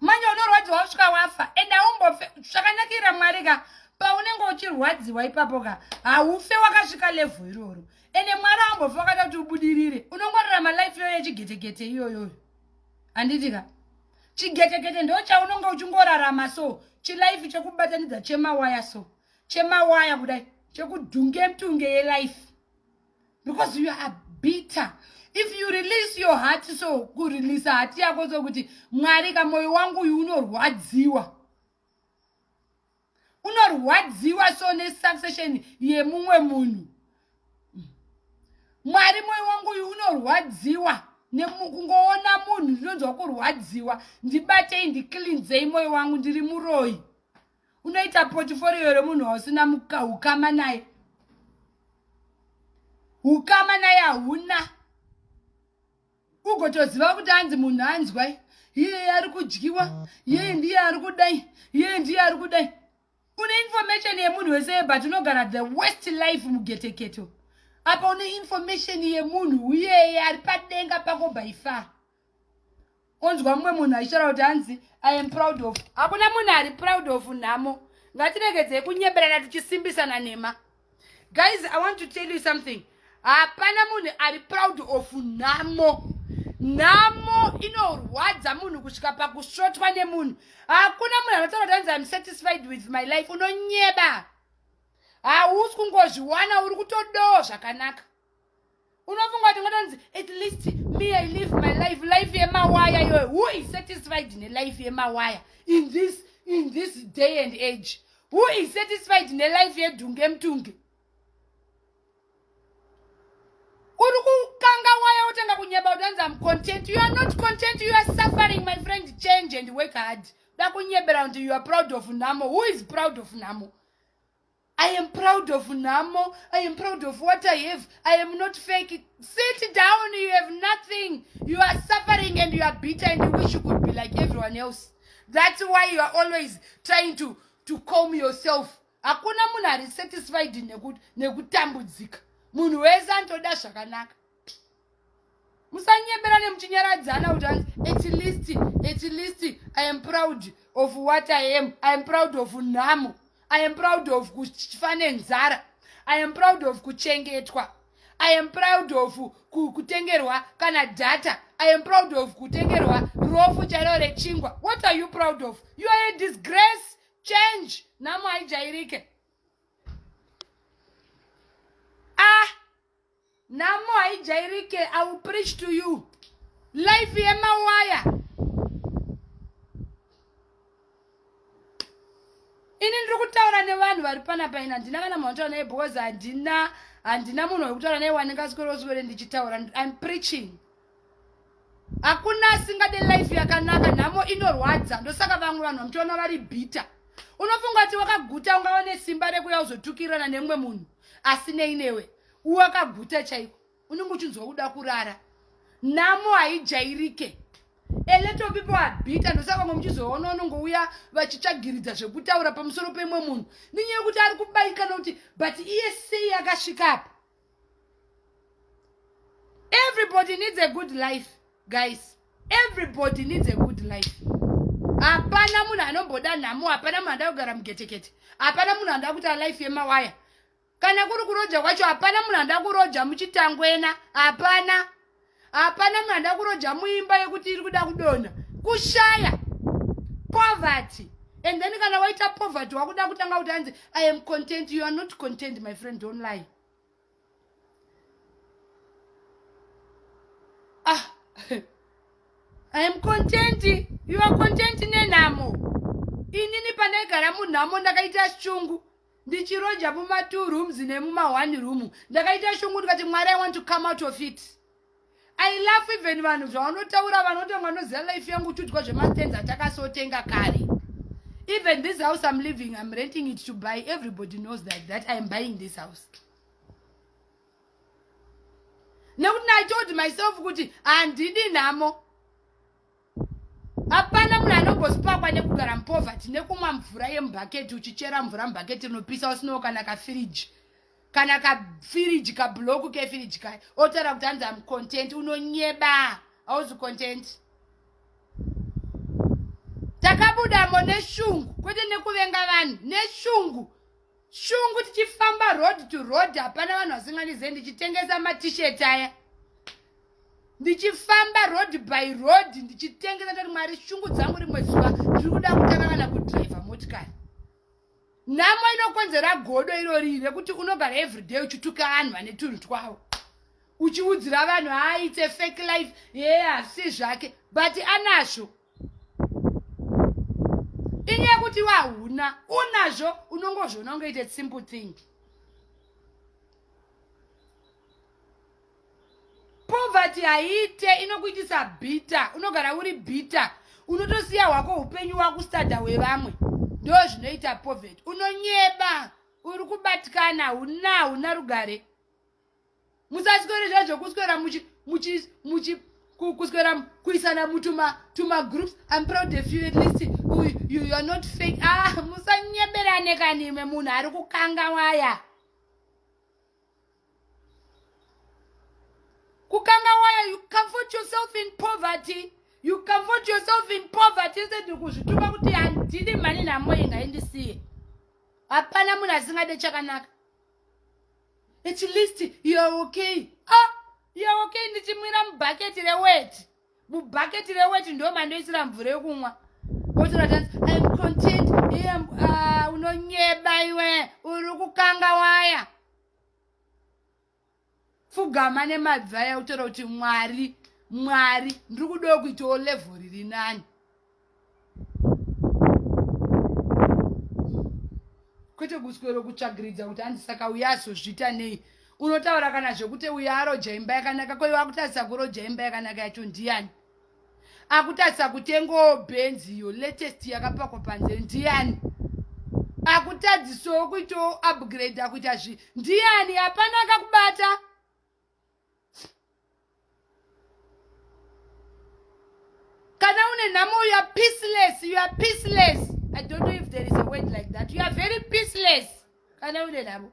Manje unorwadziwa kusvika wafa, ende aumbofe. Zvakanakira Mwari ka, paunenge uchirwadziwa ipapo ka, haufe wakasvika level iroro. Ende Mwari aumbofe wakada kuti ubudirire. Unongorarama life iyoyo yechigetegete iyoyoyo, handiti ka? Chigetegete ndo chaunonge uchingorarama, so chilife chekubatanidza chemawaya, so chemawaya kudai, chekudhunge mutunge yelife, because you are bitter. If you release your heart, so kureleasa heart yako so kuti, "Mwari ka, mwoyo wangu uyu unorwadziwa, unorwadziwa so nesuccession yemumwe munhu. Mwari, mwoyo wangu uyu unorwadziwa kungoona munhu, ndinonzwa kurwadziwa. Ndibatei, ndicleansei mwoyo wangu, ndiri muroyi." Unoita portfolio remunhu wausina ukama naye, ukama naye hauna. Ugotoziva kuti hanzi munhu anzwai, iye ari kudyiwa, iye ndiye ari kudai, iye ndiye ari kudai. Une information yemunhu wese, but unogara the worst life mugeteketo. Apa une information yemunhu uyeye ari padenga pako by far. Onzwa mumwe munhu achitaura kuti hanzi, "I am proud of." Hakuna munhu ari proud of nhamo. Ngatiregedzei kunyeberana tichisimbisana nhema. Guys, I want to tell you something. Hapana munhu ari proud of nhamo. Nhamo inorwadza munhu kusvika pakusvotwa nemunhu. Hakuna munhu anotaura kuti hanzi, "I'm satisfied with my life." Unonyeba, hausi kungozviwana, uri kutodowo zvakanaka. Unofunga kuti ngotonzi, "At least me, I live my life." Life yemawaya iyoyo. Who is satisfied nelife yemawaya in this day and age? Who is satisfied nelife yedhunge mutunge? Uri kukanga waya, wotanga kunyeba kuti anzi, "Am content." You are not content, you are suffering, my friend. Change and work hard. Da kunyebera kuti you are proud of nhamo. Who is proud of nhamo? I am proud of nhamo. I am proud of what I have. I am not fake. Sit down. You have nothing. You are suffering and you are bitter and you wish you could be like everyone else. That's why you are always trying to, to calm yourself. Hakuna munhu ari satisfied nekutambudzika. Munhu wese anotoda zvakanaka. Musanyeberane muchinyaradzana kuti hanzi at least, at least I am proud of what I am. I am proud of nhamo. I am proud of kufa nenzara. I am proud of kuchengetwa. I am proud of kutengerwa kana data. I am proud of kutengerwa rofu chairo rechingwa. What are you proud of? You are a disgrace. Change. Nhamo haijairike. Ah! Nhamo haijairike. I will preach to you. Life yemawaya. Ini ndiri kutaura nevanhu vari panapa ini handina kana munhu wanditaura naye because handina handina munhu wekutaura naye wandingaswere ndichitaura. I'm preaching. Hakuna asingade life yakanaka. Nhamo inorwadza. Ndosaka vamwe vanhu vamuchiona vari bitter. Unofunga kuti wakaguta ungava nesimba rekuya uzotukirana nemumwe munhu asinei newe. Wakaguta chaiko, unenge uchinzwa kuda kurara. Nhamo haijairike. A lot of people are bitter. Ndosaka vamwe muchizoona unongouya vachitsvagiridza zvekutaura pamusoro pemwe munhu nenyaya yekuti ari kubaikana kuti but iye sei akasvika apa. Everybody needs a good life, guys. Everybody needs a good life. Hapana munhu anomboda nhamo. Hapana munhu anoda kugara mugetekete. Hapana munhu anoda kuita life yemawaya. Kana kuri kuroja kwacho, hapana munhu anoda kuroja muchitangwena. Hapana, hapana munhu anoda kuroja muimba yekuti iri kuda kudonha. Kushaya, poverty. And then kana waita poverty wakuda kutanga kuti hanzi I am content. You are not content, my friend. Don't lie. Ah, I am content. You are content nenhamo. Inini pandaigara munhamo ndakaita shungu ndichiroja muma 2 rooms nemuma 1 room. Ndakaita shungu ndikati Mwari, I want to come out of it. I love even vanhu zvavanotaura vanotanga vanoziva life yangu uchiudzwa zvematenzi atakasotenga kare. Even this house I'm living, I'm renting it to buy. Everybody knows that I'm buying this house. Nekuti I told myself kuti handidi nhamo. Hapana munhu anombosipakwa nekugara mupoverty, nekumwa mvura yemubhaketi, uchichera mvura mubhaketi rinopisa, usinawo kana kafiriji, kana kafiriji kabhuloku kefiriji kaya, otaura kuti hanzi am content. Unonyeba, hauzi content. Takabudamo neshungu, kwete nekuvenga vanhu, neshungu. Shungu tichifamba road to road, hapana vanhu vasingandizive, ndichitengesa matishet aya, ndichifamba road by road ndichitengesa. Tati Mwari, shungu dzangu, rimwe zuva ndiri kuda kutanga kana kudhiraivha motikari. Nhamo inokonzera godo irori rekuti unogara everyday uchituka vanhu vane tunhu twavo, uchiudzira vanhu hai, it's a fake life, ye hazvisi zvake, but anazvo. Inyaya yekuti wahuna unazvo, unongozviona ungoite simple thing. Poverty haiite, inokuitisa bitter. Unogara uri bitter, unotosiya hwako upenyu wakustada hwevamwe. Ndo zvinoita poverty. Unonyeba, uri kubatikana, huna rugare. Musaswere zvazvo kuswera muchi muchi kuswera kuisana mutuma tuma groups. I'm proud of you, at least you are not fake. Ah, musanyeberane kanimwe. Munhu ari kukanga waya, kukanga waya. You comfort yourself in poverty. You comfort yourself in poverty instead kuzvituka kuti handidi mhani, nhamo ingaindisiye. Hapana munhu asingade chakanaka. At least you are okay. Ah, you are okay. Ndichimwira mubhaketi reweti, mubhaketi reweti ndo mandoisira mvura yekumwa, otoratidza I am content. Uh, unonyeba iwe, uri kukanga waya. Pfugama nemabvi aya, utaura kuti Mwari, Mwari, ndiri kudawo kuitawo level riri nani, kwete kuswero kutsvagiridza kuti hanzi saka uyo azozviita nei. Unotaura kana zvekuti uyo aroja imba yakanaka, ko iwe akutarisa kuroja imba yakanaka yacho ndiani? Akutarisa kutengawo bhenzi iyo latest yakapakwa panze ndiani? akutadzisawo kuitawo upgrade akuita zvi ndiani hapana akakubata kana une nhamo you are peaceless you are peaceless i don't know if there is a word like that you are very peaceless kana une nhamo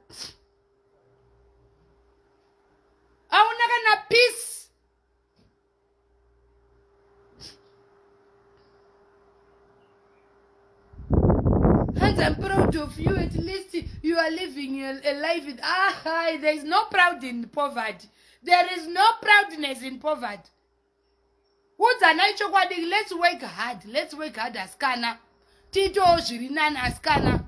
hauna kana peace Hans, I'm proud of you. At least you are living a life with ah, hi. There is no proud in poverty. There is no proudness in poverty. Udzanai chokwadi, let's work hard. Let's work hard asikana. Tiitewo zviri nani asikana.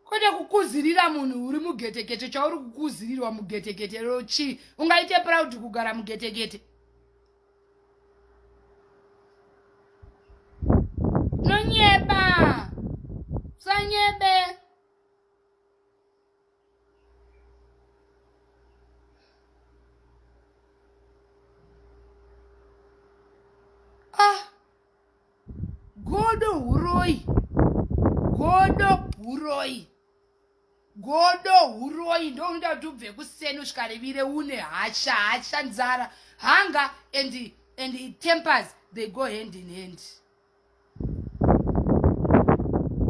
Kwete kukuzirira munhu uri mugetekete chauri kukuzirirwa mugetekete rochii. Ungaite proud kugara mugetekete. Nonyeba. Sanyebe. Ah. Godo huroyi. Godo huroyi. Godo huroyi ndounoita kuti ubve kuseni usvika rivire une hasha hasha nzara hunger and tempers they go hand in hand.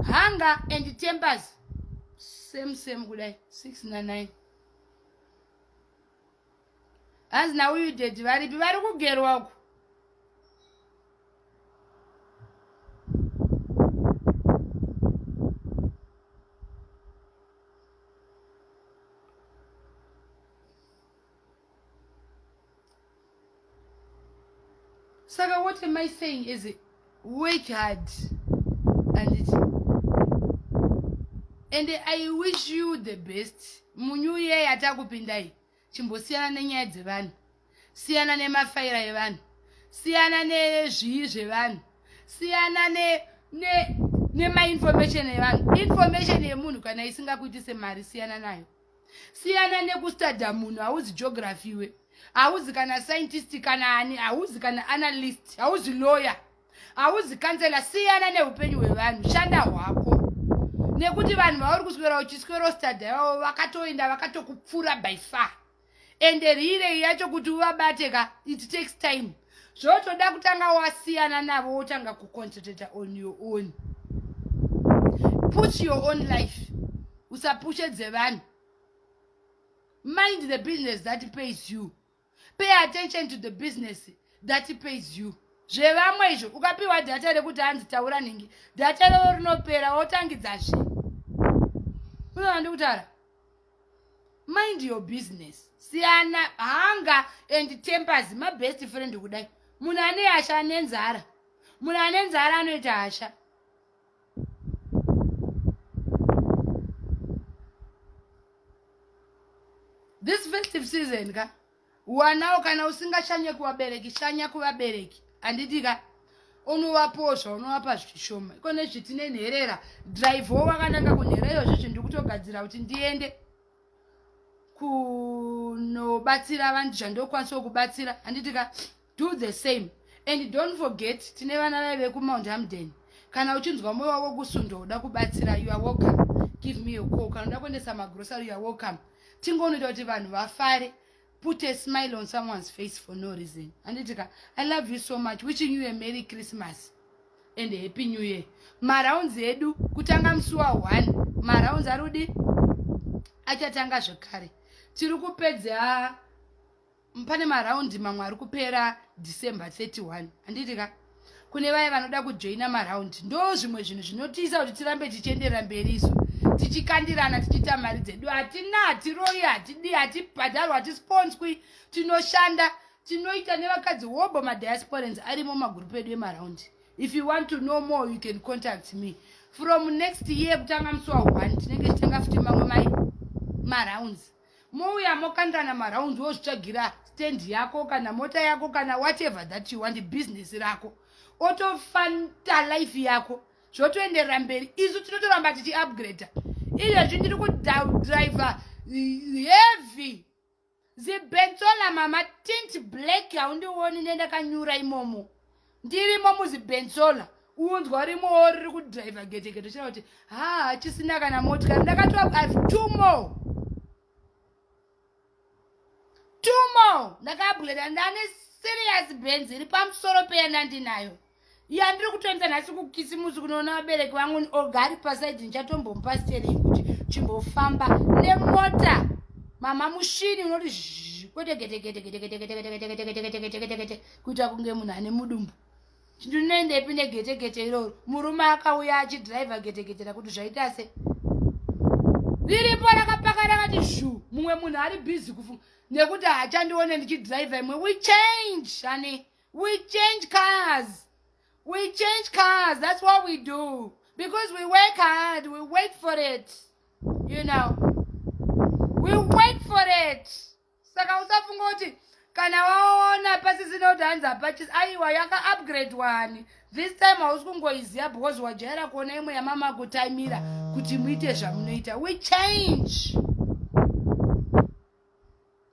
Hunger and tempers same same kudai 6 na 9. Hanzi nauyu dedi varipi vari kugerwa uku. Saka what am I saying is work hard and it, and I wish you the best. Munyu iye yatakupinda iyi chimbosiyana nenyaya dzevanhu, siyana nemafaira evanhu, siyana nezvii zvevanhu, siyana nemainformation ne, ne evanhu. Information yemunhu kana isingakuitise mari siyana nayo. Siyana nekustadha munhu, hauzi geography iwe, hauzi kana scientist kana ani, hauzi kana analyst, hauzi lawyer, hauzi counselor. Siyana neupenyu hwevanhu, shanda hwako, nekuti vanhu vauri kuswera uchiswera stadha ivavo vakatoenda vakatokupfura by far. Ende rirei yacho kuti uvabate ka, it takes time. Zvotoda kutanga wasiyana navo wotanga kuconcentrate on your own. Put your own life, usapushe dzevanhu. Mind the business that pays you. Pay attention to the business that pays you. Zvevamwe izvo ukapiwa data rekuti hanzi taura nhingi, data ravo rinopera wotangidzazve. Unoona ndikutaura? Mind your business. Siyana hunger and tempers ma best friend kudai. Munhu ane hasha ane nzara. Munhu ane nzara anoita hasha. This festive season ka wanawo kana usingashanye kuvabereki, shanya kuvabereki. Handiti ka unovapowo zvaunovapa zvishoma. Iko nezviti nenherera, drivewo wakananga kunherera iyo zvezvi ndikutogadzira kuti ndiende kunobatsira vanhu zvandokwanisawo kubatsira. Handiti ka do the same. And don't forget tine vana vaive kuMount Hamden. Kana uchinzwa moyo wako kusundwa uda kubatsira, you are welcome. Give me a call. Kana uda kuendesa magrocery, you are welcome. Tingonoita kuti vanhu vafare. Put a smile on someone's face for no reason. Handiti ka I love you so much. Wishing you a Merry Christmas and a Happy New Year. Marounds edu kutanga musi wa 1, marounds arudi achatanga zvekare. Tiri kupedza pane maraundi mamwe ari kupera December 31. Handiti ka kune vaya vanoda kujoina maraundi, ndo zvimwe zvinhu zvinotiisa kuti tirambe tichienderera mberi isu tichikandirana tichiita mari dzedu. Hatina, hatiroi, hatidi, hatibhadharwa, hatisponswi. Tinoshanda, tinoita nevakadzi wobo madiasporans arimo magurupu edu emaraundi. If you want to know more, you can contact me. From next year kutanga musi wa 1 tinenge tichitanga futi mamwe mai marounds. Mouya mokandana marounds, wozvitsvagira stand yako kana mota yako kana whatever that you want, business rako, otofanta life yako zvotoenderera mberi. Isu tinotoramba tichiupgrade. Izvezvi ndiri kudriver heavy zibhensola mama tint black, haundioni nendakanyura imomo, ndirimo muzibhensola. Unzwa rimwewo riri kudhiraivha getekete chira kuti ha hachisina kana motikari. Ndakatova I've two more. Two more. Ndakaupgrade ndane serious Benz iri pamusoro peyandandinayo. Yandiri kutoendesa nhasi kukisimusi kunoona vabereki vangu ogari pasaidi ndichatombomupa steering kuti chimbofamba nemota. Mama mushini unoti zhii kwete gete gete gete gete gete gete gete gete gete gete gete gete kuita kunge munhu ane mudumbu. Ndinoendepi negete gete iroro? Murume akauya achidhiraivha gete gete rakuti zvaita se riripo rakapaka rakati zhu. Mumwe munhu ari busy kufunga nekuti haachandione ndichidhiraivha imwe. We change honey. We change cars. We change cars. That's what we do. Because we work hard. We wait for it. You know. We wait for it. Saka usafunga kuti kana waona pasisina kuti hanzi hapachisi aiwa yaka upgrade wani. This time hausi kungoiziva because wajaira kuona imwe yamama kutaimira kuti muite zvamunoita. We change.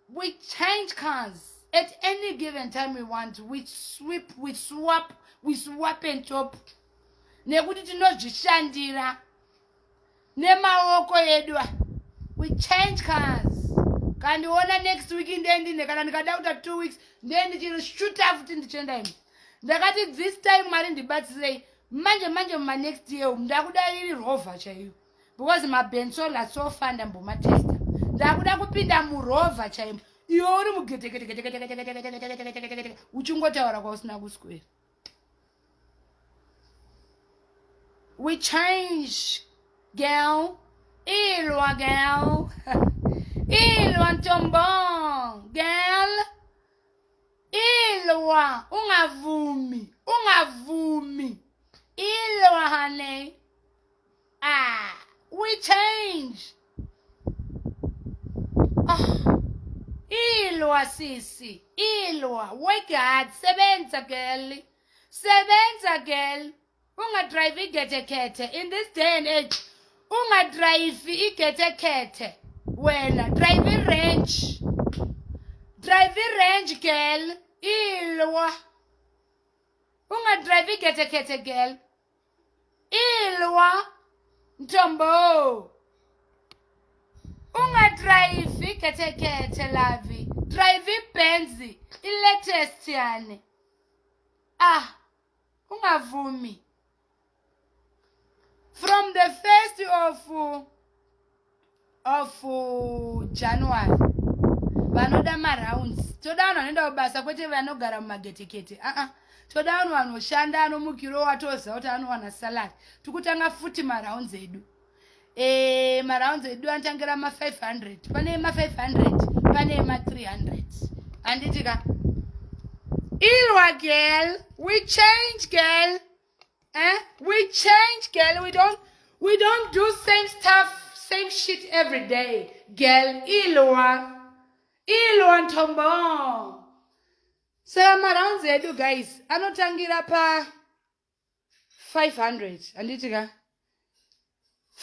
We change cars at any given time we want. We sweep, we swap, we swap and chop. Nekuti tinozvishandira nemaoko edu. We change cars. Kandiona next week ndendine kana ndikada kuita 2 weeks ndendichiri futi ndichienda imi. Ndakati this time Mwari ndibatsirei. Manje manje muma next year ndakuda iri Rover chaiyo. Because mabensola so far ndambomatesta. Ndakuda kupinda muRover chaimo. Iwe uri mugeteketeketeketeketeketeketeketekete uchingotaura kwausina kuswera. We change, girl. Ilwa, girl. Ilwa, ntombo. Girl. Ilwa. Ungavumi. Ungavumi. Ilwa, honey. Ah, we change. Ah. Ilwa sisi, ilwa, work hard, sebenza girl. Sebenza girl. Ungadrive igetekete in this day and age. Ungadrive igetekete. Wena drive iRange. Drive iRange girl. Ilwa. Ungadrive igetekete girl. Ilwa ntombo. Ungadrive igetekete lavi. Drive iBenz, ilatest yani. Ah, ungavumi. From the 1st of January vanoda marounds, toda vanhu vanoenda kubasa kwete vanogara mumagetekete. Aa, toda vanhu vanoshanda, anomukiro watoziva kuti anowana salary. Tikutanga futi marounds edu. Marounds edu anotangira ma500, pane ma500, pane ma300, handiti ka? Ilwa girl, we change girl. Eh? We change girl. We don't do same stuff, same shit every day girl. Ilwa, ilwa ntombo. Saka marounds edu guys anotangira pa 500, handiti ka?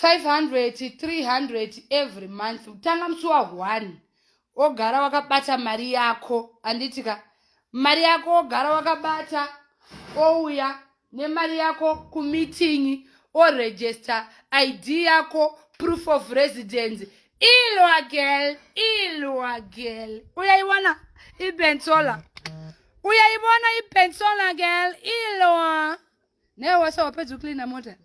500, 300 every month, tanga musi wa1 ogara wakabata mari yako, handiti ka? Mari yako ogara wakabata, ouya nemari yako kumeeting, oregister ID yako, proof of residence. Ilwa girl, ilwa girl. Uyayibona ibensola? Uyayibona ibensola girl? Ilwa. Newe wasa wapedza kucleana mota,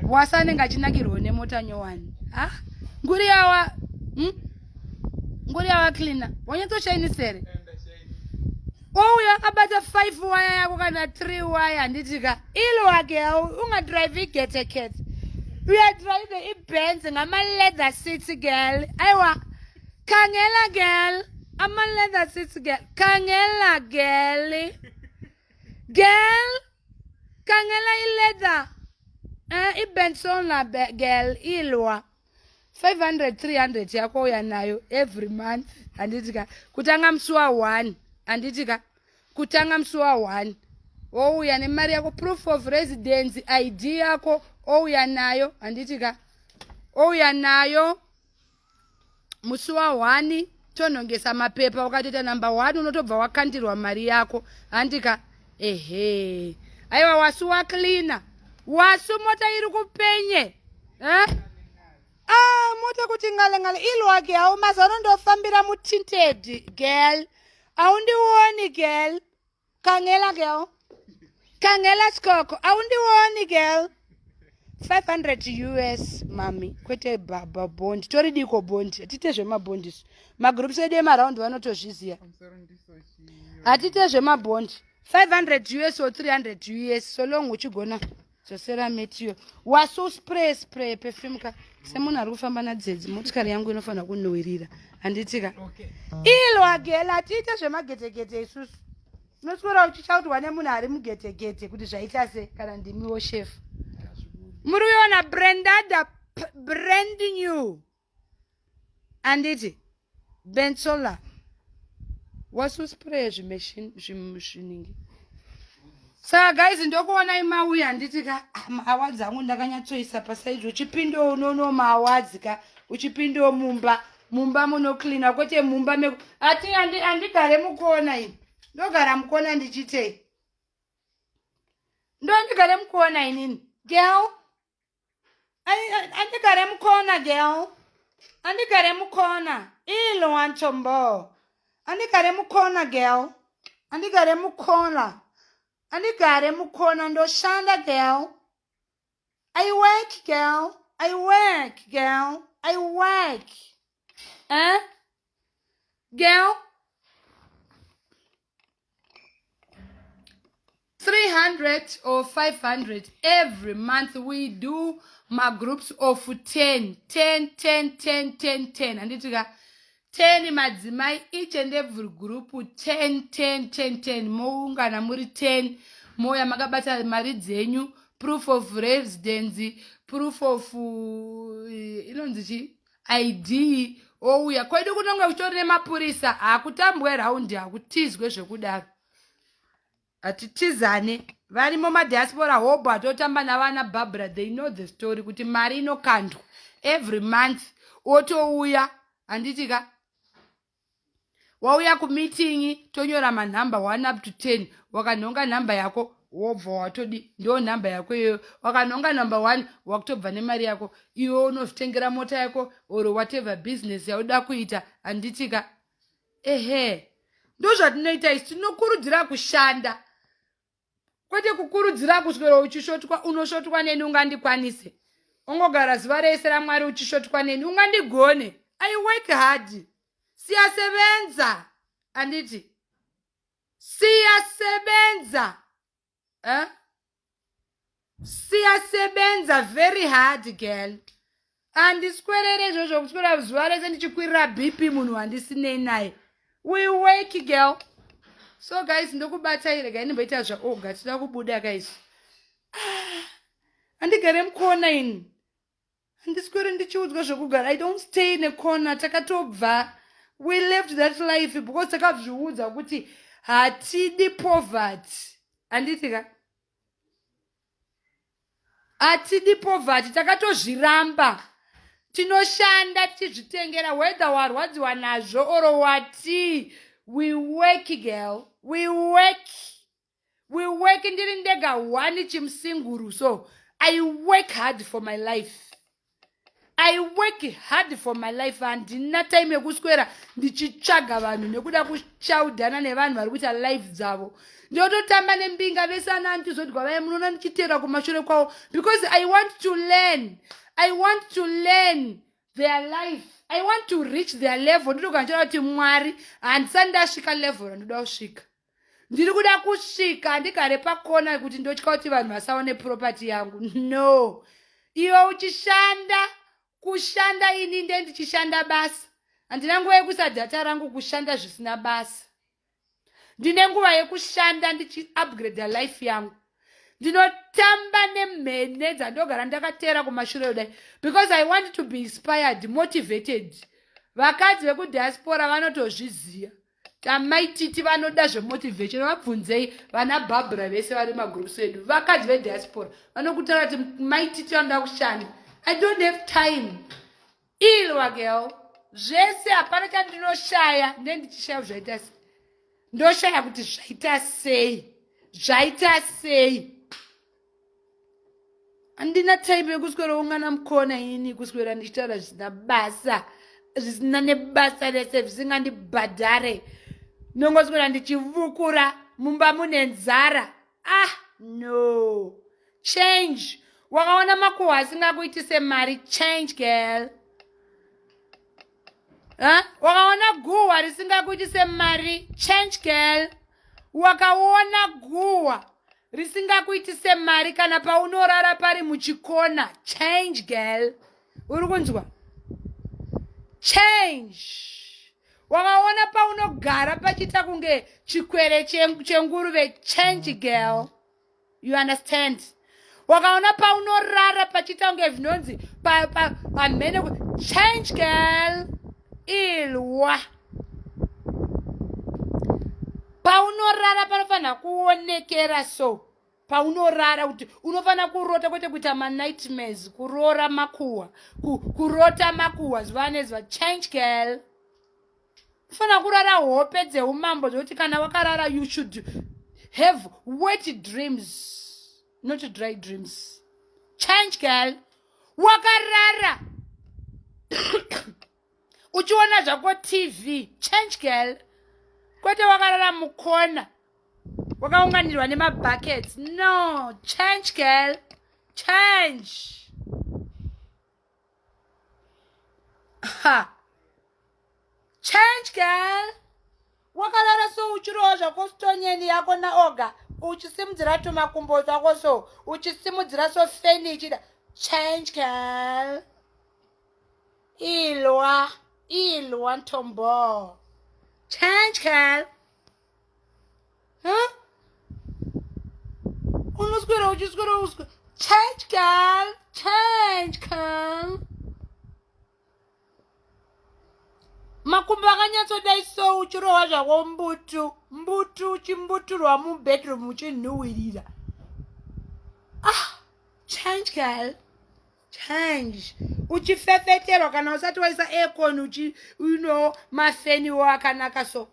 wasa anenge achinakirwa nemota nyowani. Ah, nguri yawa, Nguri yawa cleaner wanyatsoshinisere. Ouya abata 5 waya yako kana 3 waya, handiti ka? Ilwa girl, ungadrive igetekete, uyadrive iBenz ngama-leather seats girl. Aiwa, khangela girl, ama-leather seats girl. Khangela girl, girl, khangela i-leather, iBensola girl. Ilwa. 500, 300 yako uya nayo every month, handiti ka? Kutanga musi wa1, handiti ka? Kutanga musi wa1 ouya nemari yako, proof of residence, ID yako ouya nayo, handiti ka? Ouya nayo musi wa1, tonhongesa mapepa. Ukatoita number 1 unotobva wakandirwa mari yako, handika? Ehe. Aiwa, wasu wacleana, wasu mota iri kupenye, eh? Ah, mota kuti ngale ngale ilwake. Hau, mazano ndofambira mutinted, girl. Haundioni, girl. Khangela, girl, khangela sikoko. Haundioni, girl. 500 US, mami, kwete baba bond. Toridiko bond? Hatite zvemabhondi isu. Magroups edu emaraundi vanotozviziva, hatite zvemabhondi. 500 US or 300 US, so long uchigona dzosera metiyo. Wasu spray, spray perfume ka. Semunhu ari kufamba nadzedzi, motikari yangu inofanira kunhuhwirira, handitika? Ilwa, girl. Hatiite zvemagetegete isusu. Unoswera uchishautwa nemunhu ari mugetegete kuti zvaita se kana ndimiwo shefu. Muri kuiona brandada, brand new, handiti? Bensola, wasuspray zvimachine zviningi. Saka guys, ndokuonai mauya, handiti ka? Ah, maawards angu ndakanyatsoisa paside. Uchipindawo unono maawards ka, uchipindawo mumba. Mumba munocleana, kwete mumba meku ati handigare mukona ini. Ndogara mukona ndichitei? Ndondigare mukona inini, girl? Andigare mukona, girl. Andigare mukona. Ilo wantombo, andigare mukona, girl. Andigare mukona, andigare mukona. Ndoshanda, girl. I work, girl. I work, girl. I work, eh, girl. 300 or 500 every month. We do magroups of 10, 10, 10, 10, 10, 10, handiti ka? 10 madzimai each and every group, 10, 10, 10, 10. Moungana muri 10, moya makabata mari dzenyu, proof of residence, proof of inonzi chi ID. Ouya kwedu kunonge kuchitori nemapurisa. Hakutambwe raundi, hakutizwe zvekudaro, hatitizane. Varimo madiaspora hobo atotamba navana Barbara. They know the story kuti mari inokandwa every month. Otouya, handiti ka? Wauya kumeeting, tonyora manhamba 1 up to 10. Wakanhonga nhamba yako, wobva watodi, ndo nhamba yako iyoyo. Wakanhonga number 1, wakutobva nemari yako iwe, unozvitengera mota yako or whatever business yauda kuita, handiti ka? Ehe, ndo zvatinoita isi. Tinokurudzira kushanda, kwete kukurudzira kuswera uchishotwa. Unoshotwa neni? Ungandikwanise? Ungogara zuva rese raMwari uchishotwa neni? Ungandigone? I work hard. Siyasebenza, anditi? Siyasebenza, eh? Siyasebenza very hard, girl. Handiswerere izvozvo kuswera zuva rese ndichikwirira BP munhu wandisinei naye. We work, girl. So guys, ndokubatai. Regai ndimboita zvaoga. Tinoda kubuda, guys. Ah, handigare mukona ini. Handiswere ndichiudzwa zvekugara. I don't stay in a corner. Takatobva, we left that life because takazviudza kuti hatidi poverty, handiti ka? Hatidi poverty, takatozviramba. Tinoshanda tichizvitengera, whether warwadziwa nazvo or wati. We work, girl. We work, we work. Ndiri ndega one chimusinguru, so I work hard for my life. I work hard for my life. Handina time yekuswera ndichitsvaga vanhu nekuda kushaudhana nevanhu vari kuita life dzavo. Ndinototamba nembinga vese ana andizodwa vaya. Munoona ndichiteera kumashure kwavo because I want to learn. I want to learn their life. I want to reach their level. Ndinoga kuti Mwari, handisati ndasvika level randoda kusvika. Ndiri kuda kusvika. Handigare pakona kuti ndotya kuti vanhu vasaone property yangu. No, iwe uchishanda kushanda, ini nde ndichishanda basa. Handina nguva yekuisa data rangu kushanda zvisina basa. Ndine nguva yekushanda ndichiupgrade life yangu. Ndinotamba nemhene dzandogara ndakateera kumashure kudai because I want to be inspired, motivated. Vakadzi vekudiaspora vanotozviziva. Tamaititi vanoda zvemotivation, vabvunzei vana Barbara vese vari magroups edu. Vakadzi vediaspora vanokutaura kuti Maititi vanoda kushanda. I don't have time. Ilwa, girl. Zvese hapana chandinoshaya. Nendichishaya zvaita sei? Ndoshaya kuti zvaita sei, zvaita sei. Handina type yekuswera ungana mukona ini kuswera ndichitaura zvisina basa zvisina nebasa rese zvisingandibhadhare nongoswera ndichivukura mumba mune nzara ah no change wakaona makuhwa asingakuitise mari change girl huh? Wakaona guhwa risingakuitise mari change girl wakaona guhwa risingakuitise mari kana paunorara pari muchikona change girl uri kunzwa change wakaona paunogara pachiita kunge chikwere chenguruve change girl you understand wakaona paunorara pachiita kunge zvinonzi pamhene change girl ilwa paunorara panofanira kuonekera so paunorara kuti unofanira kurota kwete kuita manightmares kuroora makuhwa kurota makuhwa zuva nezuva change girl unofanira kurara hope dzeumambo zvekuti kana wakarara you should have wet dreams not dry dreams change girl wakarara uchiona zvako tv change girl kwete wakarara mukona wakaunganirwa nemabuckets no change girl change ha change girl wakarara so uchirowa zvako stonyeni yako naoga uchisimudzira tumakumbo twako so uchisimudzira so feni ichida change girl ilwa ilwa ntombo change girl huh? Unoswera uchiswera uswera change girl change girl makumbo akanyatsodai so uchirohwa zvako mbutu mbutu uchimbuturwa mubedroom uchinhuhwirira ah change girl change uchifefeterwa kana usati waisa aircon uchi uno mafeniwo akanaka so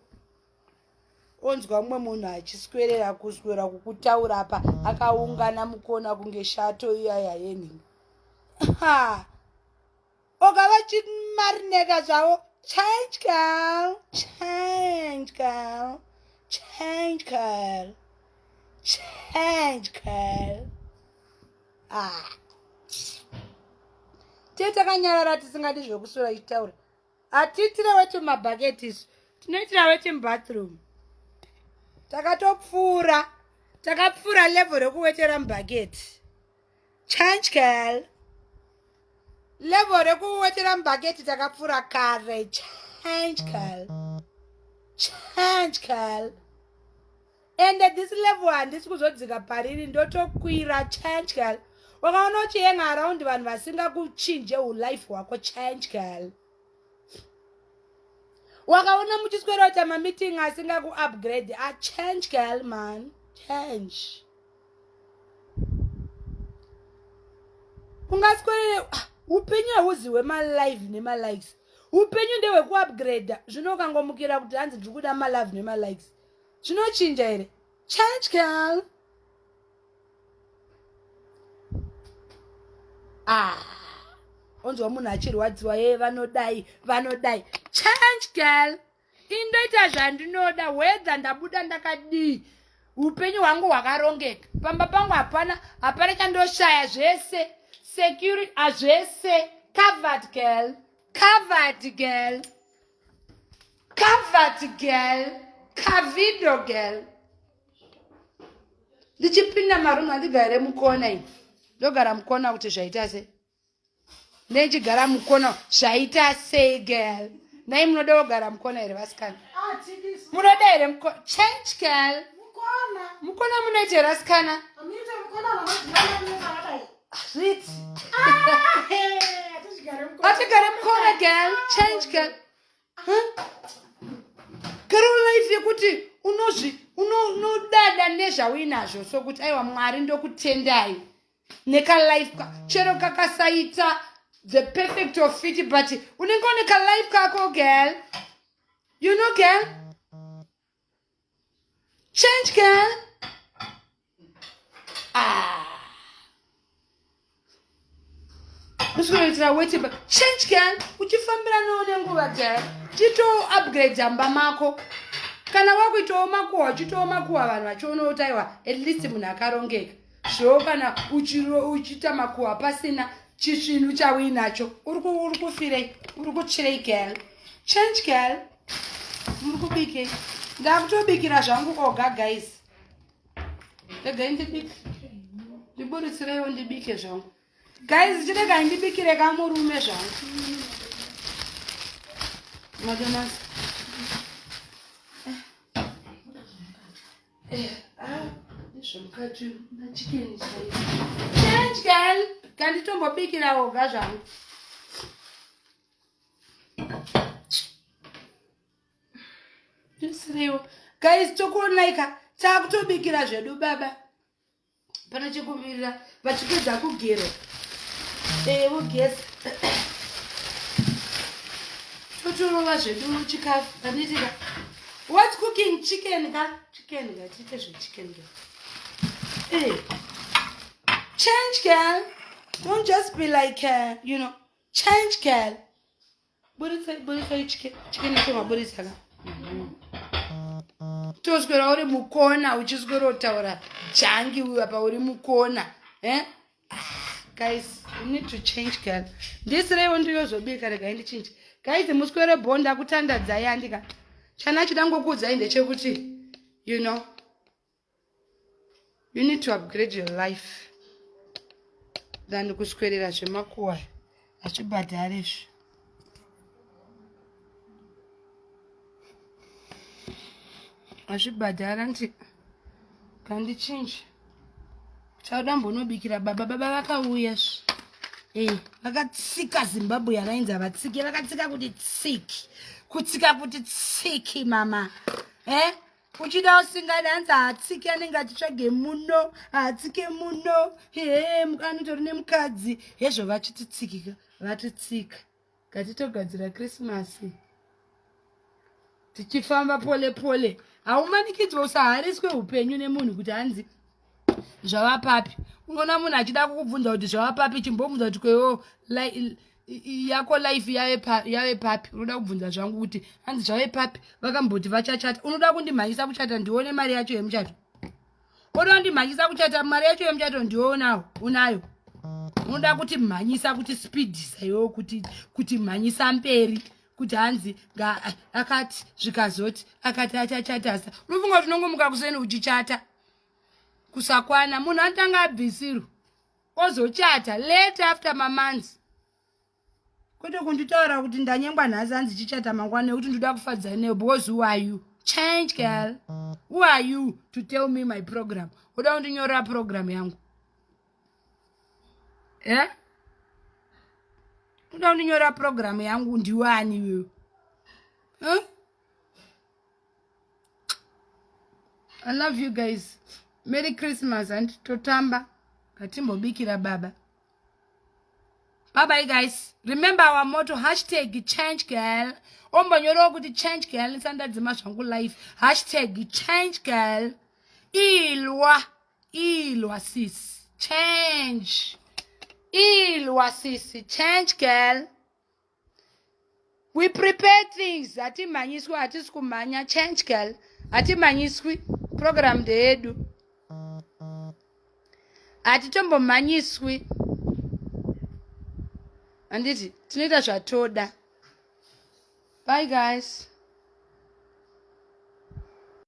onzwa mumwe munhu achiswerera kuswera kukutaura apa akaungana mukona kunge shato iyaya yenhinga ha oga vachimarineta zvavo change girl change girl change girl change girl ah tee takanyarara tisingadi zvekuswera ichitaura hatiitire weti mumabhaketi isu tinoitira weti mubathroom takatopfuura takapfuura level rekuwetera mubhaketi change girl level rekuwetera mubhaketi takapfuura kare change girl change girl and at this level handisi kuzodzika pariri ndotokwira change girl wakaona uchihenga around vanhu vasingakuchinje ulife hwako change girl wakaona muchiswera kuita mameeting asingakuupgrade a change girl man change ungaswerere ah, upenyu hauzi hwemalive nemalikes upenyu ndehwekuupgrada zvino ukangomukira kuti hanzi ndiri kuda malove nemalikes zvinochinja here change girl ah onzwa munhu achirwadziwa ye vanodai vanodai change girl indoita zvandinoda whether ndabuda ndakadii upenyu hwangu hwakarongeka pamba pangu hapana hapana chandoshaya zvese security azvese covered girl covered girl covered girl cavido girl ndichipinda marumu handigare mukona ini ndogara mukona kuti zvaita sei ndechigara mukona zvaita sei girl nai munoda kugara mukona here vasikana munoda here mukona change girl mukona munoita here vasikana zviti atigare mukona girl change girl Girl life yekuti unozvi unodada nezvauinazvo sokuti aiwa mwari ndokutendai nekalife chero kakasaita the perfect of fit but unenge une kalife kako girl you know girl change girl ah. Kusikunoitira weti change girl, uchifambiranawo nenguva girl, chito upgrade mba mako. Kana wakuitawo makuhwa, uchitawo makuhwa, vanhu vachionawo kuti aiwa, at least munhu akarongeka. Zvowo kana uchiita makuhwa pasina chisvinu chauinacho, uri kufirei? Uri kutsvirei girl? Change girl. Muri kubikei? Ndakutobikira zvangu oga guys. Regai ndibike, ndiburitsireiwo ndibike zvangu guys. Chiregai ndibikire kamurume zvangu madonasi. Nezvemukati nachicken chaiyo. Change girl, kanditombobikira oga zvangu. Ndisireiwo guys, tokuonaika. Taakutobikira zvedu baba. Pane chekumirira vachipedza kugero, vogeza, totorova zvedu chikafu. Pandiitika what cooking? Chicken ka, chicken ka, tiite zvechicken ka. Change girl, don't just be like change girl. Buritsai, buritsai chicken, chicken yacho maburitsa ka. Toswera uri mukona uchiswera kutaura jangi uyu apa uri mukona, eh? Ah, guys, you need to change girl. Ndisireiwo ndiyozobika. Regai ndichinje guys. Muswere bhonda kutandadzai andika. Chana chida ngokuudzai ndechekuti you need to upgrade your life than kuswerera zvemakuwa achibhadhare izvi. Azvibhadhara nti kandichinje. Chauda mbonobikira baba. Baba vakauya zve, vakatsika Zimbabwe yavainzi havatsiki. Vakatsika kuti tsiki, kutsika kuti tsiki mama, eh? Uchida usingadi, hanzi haatsiki, anenge achitsvage muno, haatsike muno. He, anotori nemukadzi hezvo. Vachititsikika, vatitsika. Ngatitogadzira Krismasi tichifamba pole pole. Haumanikidzwa, usahariswe upenyu nemunhu kuti hanzi zvava papi. Unoona munhu achida kukubvunza kuti zvava papi, chimbobvunza kuti kwewo yako life yave papi? Unoda kubvunza zvangu kuti hanzi zvave papi? Vakamboti vachachata. Unoda kundimhanyisa kuchata ndione mari yacho yemuchato? Unoda kundimhanyisa kuchata, mari yacho yemuchato ndionawo unayo? Unoda kuti mhanyisa, kuti speedisa iwewo, kuti mhanyisa mberi, kuti hanzi akati zvikazoti akati achachatasa. Unofunga kuti unongomuka kuseni uchichata? Kusakwana. Munhu anotanga abvisirwa, ozochata late after mamonths, kwete kunditaura kuti ndanyengwa nhasi, hanzi chichata mangwana nekuti ndoda kufadza newe. Because who are you? Change girl. Who are you to tell me my program? Uda kundinyorera program yangu, eh? Uda kundinyorera program yangu ndiwani iwewe, huh? I love you guys. Merry Christmas and totamba. Ngatimbobikira baba. Bye bye guys. Remember our motto, #ChangeGirl. Ombonyorawo kuti change girl nisandadzima zvangu life. #ChangeGirl. Ilwa. Ilwa sis. Change. Ilwa sis. Change girl. We prepare things. Hatimhanyiswi, hatisi kumhanya. Change girl. Hatimhanyiswi. Program ndeyedu. Hatitombomhanyiswi. Handiti tinoita zvatoda. Bye guys.